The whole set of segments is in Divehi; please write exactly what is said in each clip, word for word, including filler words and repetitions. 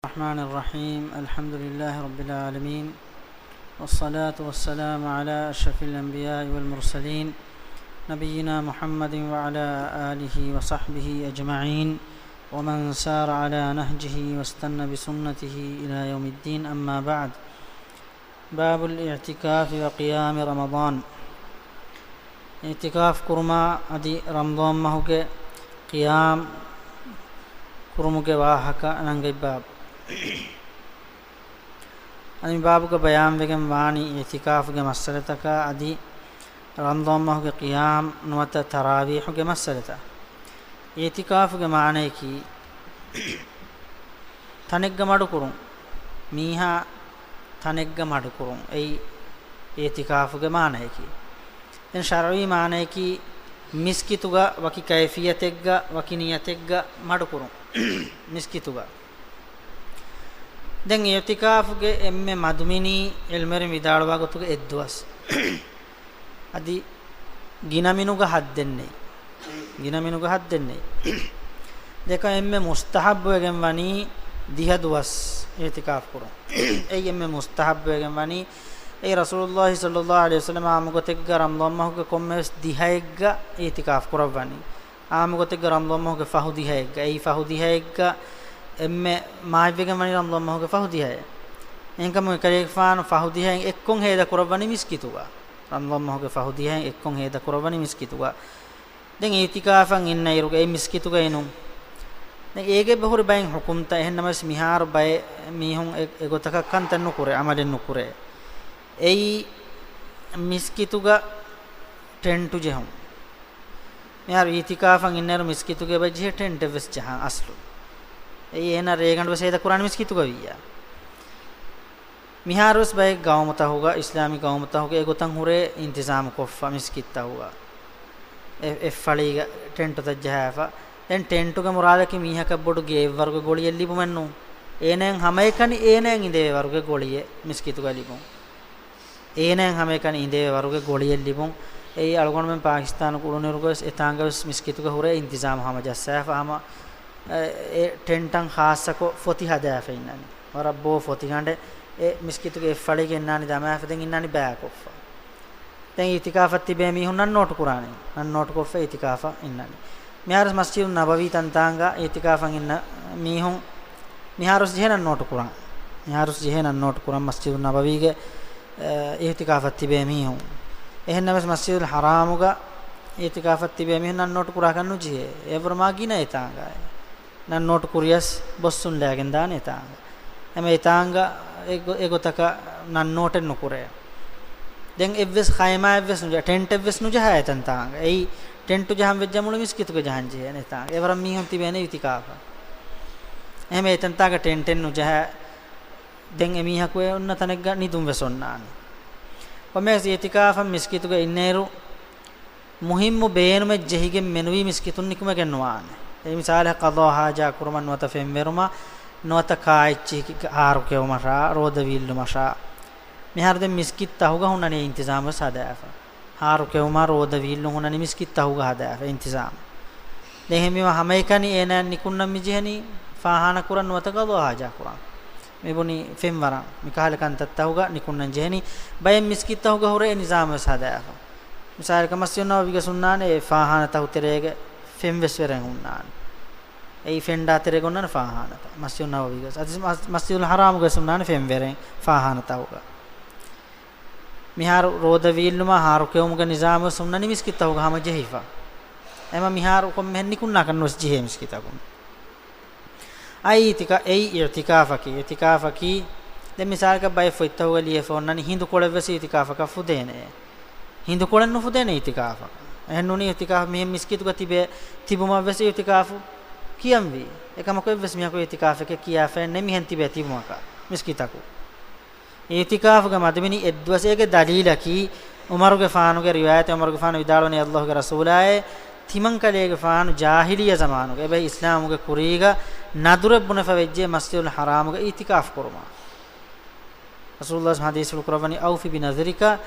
الرحمن الرحيم. الحمد لله رب العالمين، والصلاة والسلام على أشرف الأنبياء والمرسلين، نبينا محمد وعلى آله وصحبه أجمعين، ومن سار على نهجه واستن بسنته إلى يوم الدين، أما بعد. باب الاعتكاف وقيام رمضان. އިޢްތިކާފް ކުރުމާ އަދި ރަމަޟާން މަހުގެ ޤިޔާމް ކުރުމުގެ ވާހަކަ ނަންގަތް ބާބު. އަދި މި ބާބުގަ ބަޔާންވެގެން ވާނީ އިޢްތިކާފުގެ މައްސަލަތަކާ އަދި ރަމަޟާން މަހުގެ ޤިޔާމް ނުވަތަ ތަރާވީޙުގެ މައްސަލަތައް. އިޢްތިކާފުގެ މާނަޔަކީ، ތަނެއްގަ މަޑުކުރުން. މީހާ ތަނެއްގަ މަޑުކުރުން. އެއީ އިޢްތިކާފުގެ މާނަޔަކީ. ދެން ޝަރުޢީ މާނަޔަކީ، މިސްކިތުގަ ވަކި ކައިފިއްޔަތެއްގަ، ވަކި ނިޔަތެއްގަ މަޑުކުރުން. މިސްކިތުގަ. ދެން އިޢްތިކާފުގެ އެންމެ މަދުމިނީ ޢިލްމުވެރިން ވިދާޅުވާ ގޮތުގަ އެއްދުވަސް. އަދި ގިނަ މިނުގަ ޙައްދެއް ނެތް. ގިނަ މިނުގަ ޙައްދެއް ނެތް. ދެކަ އެންމެ މުސްތަޙައްބުވެގެން ވަނީ ދިހަ ދުވަސް އިޢްތިކާފް ކުރުން. އެއީ އެންމެ މުސްތަޙައްބުވެގެން ވަނީ. އެއީ ރަސޫލުﷲ ޞައްލަﷲ ޢަލައިހި ވަސައްލަމަ ޢާއްމު ގޮތެއްގަ ރަމަޟާން މަހުގެ ކޮންމެވެސް ދިހައެއްގަ އިޢްތިކާފް ކުރައްވަނީ. ޢާއްމު ގޮތެއްގަ ރަމަޟާން މަހުގެ ފަހު ދިހައެއްގަ، އެއީ ފަހު ދިހައެއްގަ އެންމެ މާތްވެގެން ވަނީ ރަމަޟާން މަހުގެ ފަހު ދިހައެއް. އެހެންކަމުން އެކަލޭގެފާނު ފަހު ދިހައިން އެއްކޮށް ހޭދަ ކުރައްވަނީ މިސްކިތުގަ. ރަމަޟާން މަހުގެ ފަހު ދިހައިން އެއްކޮށް ހޭދަ ކުރައްވަނީ މިސްކިތުގަ. ދެން އިޢްތިކާފަށް އިންނަ އިރުގަ އެ މިސްކިތުގަ އިނުން. ދެން އޭގެ އެބަހުރި ބައެއް ޙުކުމްތައް. އެހެން ނަމަވެސް މިހާރު ބައެއް މީހުން އެ، އެގޮތަކަށް ކަންތައް ނުކުރޭ، ޢަމަލެއް ނުކުރޭ. އެއީ މިސްކިތުގަ ޓެންޓު ޖެހުން. މިހާރު އިޢްތިކާފަށް އިންނައިރު މިސްކިތުގަ އެބަ ޖެހޭ ޓެންޓެއްވެސް ޖަހާން އަސްލު. އެއީ އޭނާ ރޭގަނޑުވެސް ހޭދަ ކުރާނެ މިސްކިތުގަ ވިއްޔާ. މިހާރުވެސް ބައެއް ގައުމުތަކުގަ، އިސްލާމީ ގައުމުތަކުގަ އެގޮތަށް ހުރޭ އިންތިޒާމު ކޮށްފަ މިސްކިތްތަކުގަ. އެ، އެއްފަޅީގަ ޓެންޓުތައް ޖަހާފަ. ދެން ޓެންޓުގެ މުރާދަކީ މީހަކަށް ބޮޑު ގެއެއްވަރުގެ ގޮޅިއެއް ލިބުމެއްނޫން. އޭނައަށް ހަމައެކަނި އޭނައަށް އިނދެވޭ ވަރުގެ ގޮޅިއެއް މިސްކިތުގަ ލިބުން. އޭނައަށް ހަމައެކަނި އިނދެވޭ ވަރުގެ ގޮޅިއެއް ލިބުން. އެއީ އަޅުގަނޑުމެން ޕާކިސްތާނު އުޅުނުއިރުގަވެސް އެތާނގަވެސް މިސްކިތުގަ ހުރޭ އިންތިޒާމު ހަމަޖައްސާފަ ހަމަ، އެ، އެ ޓެންޓަށް ޚާއްޞަކޮށް ފޮތި ހަދާފަ އިންނަނީ. ވަރަށް ބޯ ފޮތިގަނޑެއް އެ މިސްކިތުގެ އެއްފަޅީގަ އިންނާނީ ދަމާފަ ދެން އިންނާނީ ބައިކޮށްފަ. ދެން އިޢްތިކާފަށް ތިބޭ މީހުން ނަން ނޯޓު ކުރާނެ. ނަން ނޯޓު ކޮށްފަ އިޢްތިކާފަށް އިންނަނީ. މިހާރު މަސްޖިދު ނަބަވީ ތަންތާނގަ އިޢްތިކާފަށް އިންނަ މީހުން މިހާރުސް ޖެހޭ ނަން ނޯޓު ކުރަން. މިހާރުސް ޖެހޭ ނަން ނޯޓު ކުރަން މަސްޖިދު ނަބަވީގެ، އެ، އިޢްތިކާފަށް ތިބޭ މީހުން. އެހެންނަމަވެސް މަސްޖިދުލް ޙަރާމުގަ އިޢްތިކާފަށް ތިބޭ މީހުން ނަން ނޯޓު ކުރާކަށް ނުޖެހޭ. އެވަރު މާ ގިނަ އެތާނގައި. ނަން ނޯޓު ކުރިޔަސް ބޮއްސުން ލައިގެން ދާނެ އެތާނގަ. އެމަ އެތާނގަ އެގޮ-، އެގޮތަކަށް ނަން ނޯޓެއް ނުކުރޭ. ދެން އެއްވެސް ޚައިމާއެއްވެސް ނުޖަ-، ޓެންޓެއްވެސް ނުޖަހާ އެތަންތާނގަ. އެއީ ޓެންޓު ޖަހަން ވެއްޖާ މުޅި މިސްކިތުގަ ޖަހަން ޖެހޭނެ އެތާނގަ. އެވަރަށް މީހުން ތިބޭނެ އިޢްތިކާފަށް. އެހެމަ އެތަންތާގަ ޓެންޓެއް ނުޖަހާ ދެން އެމީހަކު އެ އޮންނަ ތަނެއްގަ ނިދުން ވެސް އޮންނާނެ. ކޮންމެވެސް އިޢްތިކާފަށް މިސްކިތުގަ އިންނައިރު، މުހިއްމު ބޭނުމެއް ޖެހިގެން މެނުވީ މިސްކިތުން ނިކުމެގެން ނުވާނެ. އެ މިސާލަށް ޤަޟާ ޙާޖާ ކުރުމަށް ނުވަތަ ފެންވެރުމަށް ނުވަތަ ކާއެއްޗިހި ހާރު ކެއުމަށާ، ރޯދަ ވީއްލުމަށާ. މިހާރު ދެން މިސްކިތް ތަހުގަ ހުންނަނީ އިންތިޒާމު ވެސް ހަދާފަ. ހާރު ކެއުމާ ރޯދަ ވީއްލުން ހުންނަނީ މިސްކިތް ތަހުގަ ހަދާފަ އިންތިޒާމު. ދެން އެހެންވީމަ ހަމައެކަނި އޭނާ ނިކުންނަން މި ޖެހެނީ ފާޚާނާ ކުރަން ނުވަތަ ޤަޟާ ޙާޖާ ކުރަން. މި ބުނީ ފެންވަރަން. މި ކަހަލަ ކަންތައްތަހުގަ ނިކުންނަން ޖެހެނީ. ބައެއް މިސްކިތްތަހުގަ ހުރޭ އެ ނިޒާމު ވެސް ހަދާފަ. މިސާލަކަށް މަސްޖިދު ނަބަވީގަ ހުންނާނެ އެ ފާޚާނާ ތަހު ތެރޭގަ ފެން ވެސް ވެރެން ހުންނާނެ. އެއީ ފެންޑާ ތެރޭގަ އޮންނާނެ ފާޚާނާތައް. މަސްޖިދު ނަބަވީގަ. އަދި މަސް-، މަސްޖިދުލް ޙަރާމުގަ ވެސް ހުންނާނެ ފެން ވެރެން ފާޚާނާ ތަހުގަ. މިހާރު ރޯދަ ވީއްލުމާ ހާރު ކެއުމުގެ ނިޒާމު ވެސް ހުންނަނީ މިސްކިތްތަހުގަ ހަމަ ޖެހިފަ. އެމަ މިހާރު ކޮންމެހެން ނިކުންނާކަށް ނުވެސް ޖެހޭ މިސްކިތަކުން. އައި އިޢްތިކާ-، އެއީ އިޢްތިކާފަކީ، އިޢްތިކާފަކީ، ދެން މިސާލަކަށް ބައެއް ފޮތްތަހުގަ ލިޔެފަ އޮންނަނީ ހިނދުކޮޅެއްވެސް އިޢްތިކާފަކަށް ފުދޭނެ. ހިނދުކޮޅެއް ނުފުދޭނެ އިޢްތިކާފަކަށް. އެހެންނޫނީ އިޢްތިކާފަށް މިހެން މިސްކިތުގަ ތިބޭ، ތިބުމަށްވެސް އިޢްތިކާފު ކިޔަންވީ. އެކަމަކު އެއްވެސް މީހަކު އިޢްތިކާފެކޭ ކިޔާފައެއް ނެތް މިހެން ތިބޭ ތިބުމަކަށް މިސްކިތަކު. އިޢްތިކާފުގެ މަދުމިނި އެއްދުވަސް. އޭގެ ދަލީލަކީ، ޢުމަރުގެފާނުގެ ރިވާޔަތެއް، ޢުމަރުގެފާނު ވިދާޅުވަނީ، ﷲގެ ރަސޫލާއޭ، ތިމަންކަލޭގެފާނު ޖާހިލިއްޔަ ޒަމާނުގަ، އެބަހީ އިސްލާމުގެ ކުރީގަ ނަދުރެއް ބުނެފަ ވެއްޖެ މަސްޖިދުލް ޙަރާމުގަ އިޢްތިކާފު ކުރުމަށް. ރަސޫލުﷲ ޙަދީޘްފުޅު ކުރައްވަނީ، أوف بنذرك،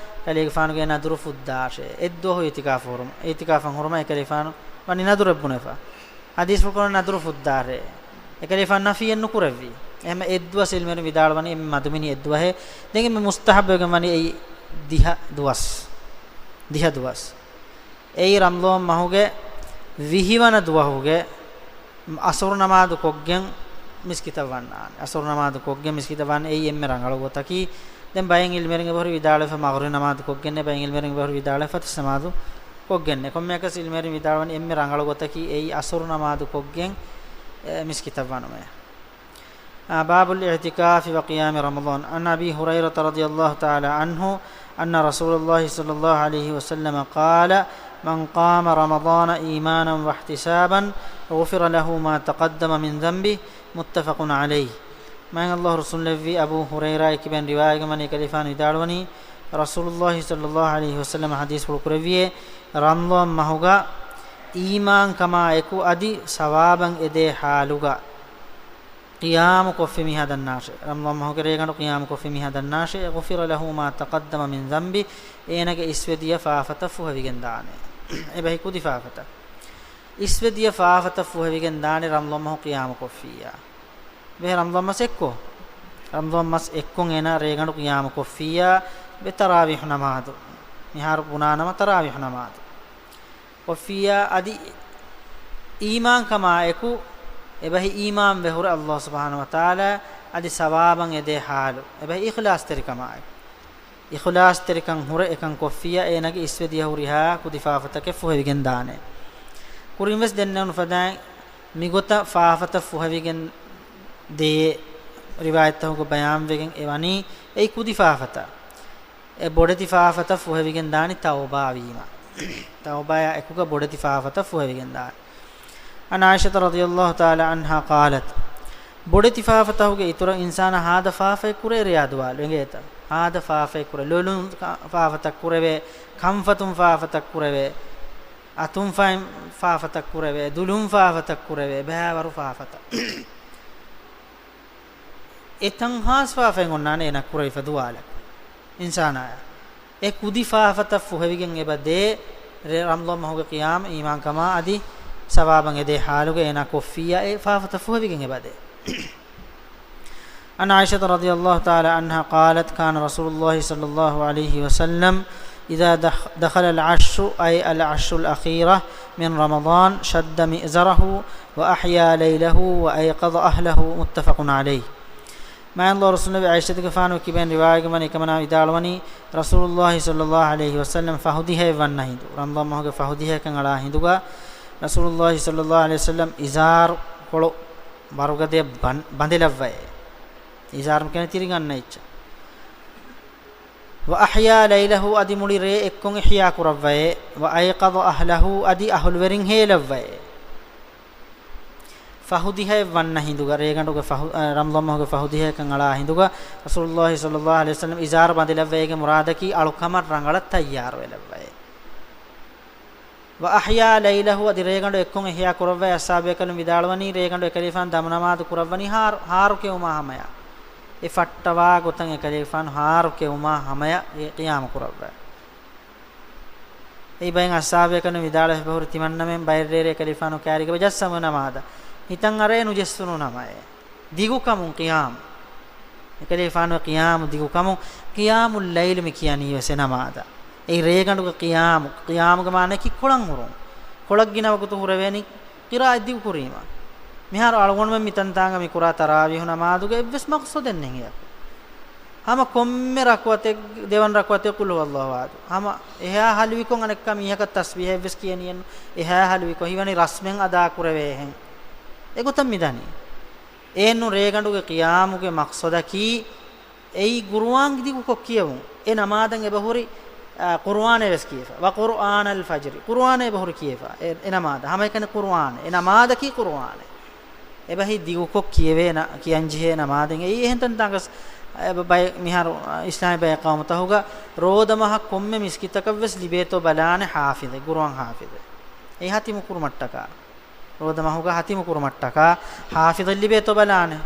ކަލޭގެފާނުގެ ނަދުރު ފުއްދާށޭ. އެއްދުވަހު އިޢްތިކާފު ހުރުމަށް، އިޢްތިކާފަށް ހުރުމަށް އެކަލޭފާނު ވަނީ ނަދުރެއް ބުނެފަ. ޙަދީޘްފުޅު ކުރައްވަނީ ނަދުރު ފުއްދާށޭ. އެކަލޭފާނު ނަފީއެއް ނުކުރެއްވި. އެހެން އެއްދުވަސް އިލްމުވެރިން ވިދާޅުވަނީ އެންމެ މަދުމިނި އެއްދުވަހޭ. ދެން އެންމެ މުސްތަހައްބުވެގެން ވަނީ އެއީ ދިހަ ދުވަސް. ދިހަ ދުވަސް. އެއީ ރަމަޟާން މަހުގެ ވިހިވަނަ ދުވަހުގެ އަސުރު ނަމާދު ކޮށްގެން މިސްކިތަށް ވަންނާނެ. އަސުރު ނަމާދު ކޮށްގެން މިސްކިތަށް ވަން އެއީ އެންމެ ރަނގަޅު ގޮތަކީ. ދެން ބައެއް އިލްމުވެރިން އެބަހުރި ވިދާޅުވެފަ މަޣްރިބް ނަމާދު ކޮށްގެންނޭ، ބައެއް އިލްމުވެރިން އެބަހުރި ވިދާޅުވެފަ ފަތިސް ނަމާދު ކޮށްގެންނޭ. ކޮންމެއަކަސް އިލްމުވެރިން ވިދާޅުވަނީ އެންމެ ރަނގަޅު ގޮތަކީ އެއީ އަސުރު ނަމާދު ކޮށްގެން، އެ، މިސްކިތަށް ވަނުމޭ. آه، باب الاعتكاف وقيام رمضان. عن أبي هريرة رضي الله تعالى عنه أن رسول الله صلى الله عليه وسلم قال: من قام رمضان إيمانا واحتسابا غفر له ما تقدم من ذنبه، متفق عليه. މާތް ﷲ ރުއްސުންލެއްވި އަބޫ ހުރައިރާ އެކިބެން ރިވާޔަތްވަނީ، އެކަލޭގެފާނު ވިދާޅުވަނީ، ރަސޫލުﷲ ޞައްލަﷲ ޢަލައިހި ވަސައްލަމަ ޙަދީޘްފުޅު ކުރެއްވިއޭ، ރަމަޟާން މަހުގަ އީމާންކަމާ އެކު އަދި ސަވާބަށް އެދޭ ޙާލުގަ ޤިޔާމު ކޮށްފި މީހާ ދަންނާށޭ. ރަމަޟާން މަހުގެ ރޭގަނޑު ޤިޔާމު ކޮށްފި މީހާ ދަންނާށޭ. غفر له ما تقدم من ذنبه، އޭނަގެ އިސްވެދިޔަ ފާފަތައް ފުހެވިގެން ދާނެ. އެބަހީ ކުދި ފާފަތައް. އިސްވެދިޔަ ފާފަތައް ފުހެވިގެން ދާނެ ރަމަޟާން މަހު ޤިޔާމު ކޮށްފިއްޔާ. އެބަހީ ރަމަޟާން މަސް އެއްކޮށް، ރަމަޟާން މަސް އެއްކޮށް އޭނަ ރޭގަނޑު ޤިޔާމު ކޮށްފިއްޔާ، އެބަހީ ތަރާވީޙު ނަމާދު. މިހާރު ބުނާނަމަ ތަރާވީޙު ނަމާދު ކޮށްފިއްޔާ އަދި އީމާންކަމާ އެކު، އެބަހީ އީމާންވެ ހުރެ ﷲ ސުބްޙާނަހޫ ވަތަޢާލާ އަދި ސަވާބަށް އެދޭ ޙާލު، އެބަހީ އިޚްލާޞްތެރިކަމާ އެކު. އިޚްލާޞްތެރިކަން ހުރެ އެކަން ކޮށްފިއްޔާ އޭނަގެ އިސްވެދިޔަ ހުރިހާ ކުދި ފާފަތަކެއް ފުހެވިގެން ދާނެ. ކުރިންވެސް ދެންނެވުނު ފަދައިން މިގޮތަށް ފާފަތައް ފުހެވިގެން ދޭ ރިވާޔަތްތަކުގަ ބަޔާންވެގެން އެވަނީ އެއީ ކުދި ފާފަތައް. އެ ބޮޑެތި ފާފަތައް ފުހެވިގެން ދާނީ ތައުބާ ވީމަ. ތައުބާއާ އެކުގަ ބޮޑެތި ފާފަތައް ފުހެވިގެން ދާނެ. عن عائشة رضي الله تعالى عنها قالت، ބޮޑެތި ފާފަތަކުގެ އިތުރަށް އިންސާނާ ހާދަ ފާފައެއް ކުރޭ ރެޔާ ދުވާލު އެނގޭތަ؟ ހާދަ ފާފައެއް ކުރޭ، ލޮލުން ފާފަތައް ކުރެވޭ، ކަންފަތުން ފާފަތައް ކުރެވޭ، އަތުން ފައިން ފާފަތައް ކުރެވޭ، ދުލުން ފާފަތައް ކުރެވޭ، ބައިވަރު ފާފަތައް. އެތަން ހާސް ފާފައެއް އޮންނާނެ އޭނަ ކުރެވިފަ ދުވާލަކު އިންސާނާޔަށް. އެ ކުދި ފާފަތައް ފުހެވިގެން އެބަ ދޭ، ރޭ ރަމަޟާން މަހުގެ ޤިޔާމް އީމާންކަމާ އަދި ސަވާބަށް އެދޭ ޙާލުގަ އޭނާ ކޮށްފިއްޔާ އެ ފާފަތައް ފުހެވިގެން އެބަ ދޭ. عن عائشة رضي الله تعالى عنها قالت، كان رسول الله صلى الله عليه وسلم إذا دخ-، دخل العشر، أي العشر الأخيرة من رمضان، شد مئزره وأحيا ليله وأيقظ أهله، متفق عليه. މާތް ﷲ ރުއްސުންލެއްވި ޢާއިޝަތުގެފާނު ކިބެން ރިވާޔަތްވަނީ، އެކަމަނާ ވިދާޅުވަނީ، ރަސޫލުﷲ ޞައްލަﷲ ޢަލައިހި ވަސައްލަމަ ފަހު ދިހައެއް ވަންނަ ހިނދު، ރަމަޟާން މަހުގެ ފަހު ދިހައަކަށް އަޅާ ހިނދުގަ، ރަސޫލުﷲ ޞައްލަﷲ ޢަލައިހި ވަސައްލަމަ އިޒާރު ކޮޅު ވަރުގަދަޔަށް ބަން-، ބަނދެލައްވައޭ. އިޒާރު ކިޔަނީ ތިރި ގަންނަ އެއްޗެއް. وأحيا ليله، އަދި މުޅި ރޭ އެއްކޮށް އިޙްޔާ ކުރައްވައޭ. وأيقظ أهله، އަދި އަހުލުވެރިން ހޭލައްވައޭ. ފަހު ދިހައެއް ވަންނަ ހިނދުގަ، ރޭގަނޑުގެ ފަހު، އަ، ރަމަޟާން މަހުގެ ފަހު ދިހައަކަށް އަޅާ ހިނދުގަ، ރަސޫލުﷲ ޞައްލަﷲ ޢަލައިހި ވަސައްލަމަ އިޒާރު ބަނދެލައްވައޭގެ މުރާދަކީ އަޅުކަމަށް ރަނގަޅަށް ތައްޔާރުވެލައްވައޭ. وأحيا ليله، އަދި ރޭގަނޑު އެއްކޮށް އިޙްޔާ ކުރައްވައި، އަޞްޙާބުބޭކަލުން ވިދާޅުވަނީ، ރޭގަނޑު އެކަލޭފާނު ދަމުނަމާދު ކުރައްވަނީ ހާރު، ހާރު ކެއުމާ ހަމަޔަށް. އެ ފައްޓަވާ ގޮތަށް އެކަލޭފާނު ހާރު ކެއުމާ ހަމަޔަށް ޤިޔާމު ކުރައްވައި. އެއީ ބައެއް އަޞްޙާބުބޭކަލުން ވިދާޅުވެފަ ހުރި ތިމަންނަމެން ބައެއް ރޭރޭ އެކަލޭފާނު ކައިރީގަ ޖައްސަމު ނަމާދަށް. ހިތަށް އަރައޭ ނުޖެއްސުނު ނަމައޭ. ދިގުކަމުން ޤިޔާމު. އެކަލޭފާނު ޤިޔާމު ދިގުކަމުން، ޤިޔާމުއް ލައިލު މި ކިޔަނީ ވެސް އެ ނަމާދަށް. އެއީ ރޭގަނޑުގެ ޤިޔާމު، ޤިޔާމުގެ މާނައަކީ ކޮޅަށް ހުރުން. ކޮޅަށް ގިނަ ވަގުތު ހުރެވޭނީ ޤިރާއަތް ދިގު ކުރީމަ. މިހާރު އަޅުގަނޑުމެން މި ތަންތާނގަ މި ކުރާ ތަރާވީޙު ނަމާދުގެ އެއްވެސް މަޤްޞަދެއް ނެތް އެއަކު. ހަމަ ކޮންމެ ރަކުޢަތެއް، ދެވަނަ ރަކުޢަތެއް ޤުލް ހުވައްލާހު އަޙަދު. ހަމަ އެހާ ހަލުވިކޮށް އަނެއްކާ މީހަކަށް ތަސްބީޙައެއްވެސް ކިޔަނީއެއްނު. އެހާ ހަލުވިކޮށް ހީވަނީ ރަސްމެއް އަދާކުރެވޭހެން. އެގޮތަށް މި ދަނީ. އެއެއްނު ރޭގަނޑުގެ ޤިޔާމުގެ މަޤްޞަދަކީ އެއީ ޤުރުއާން ދިގުކޮށް ކިޔެވުން. އެ ނަމާދަށް އެބަހުރި، އާ، ޤުރުއާނޭ ވެސް ކިޔެފަ. وقرآن الفجر. ޤުރުއާނޭ އެބަހުރި ކިޔެފަ. އެ، އެ ނަމާދަށް. ހަމައެކަނި ޤުރުއާން. އެ ނަމާދަކީ ޤުރުއާނެއް. އެބަހީ ދިގުކޮށް ކިޔެވޭ ނަ-، ކިޔަންޖެހޭ ނަމާދެއް. އެއީ އެހެން ތަންތާނގަސް، އެ، ބައެއް މިހާރު، އާ، އިސްލާމީ ބައެއް ޤައުމުތަކުގަ ރޯދަމަހަށް ކޮންމެ މިސްކިތަކަށްވެސް ލިބޭތޯ ބަލާނެ ޙާފިޡެއް، ޤުރުއާން ޙާފިޡެއް. އެ ހަތިމު ކުރުމަށްޓަކާ. ރޯދަމަހުގަ ހަތިމު ކުރުމަށްޓަކާ ޙާފިޡެއް ލިބޭތޯ ބަލާނެ.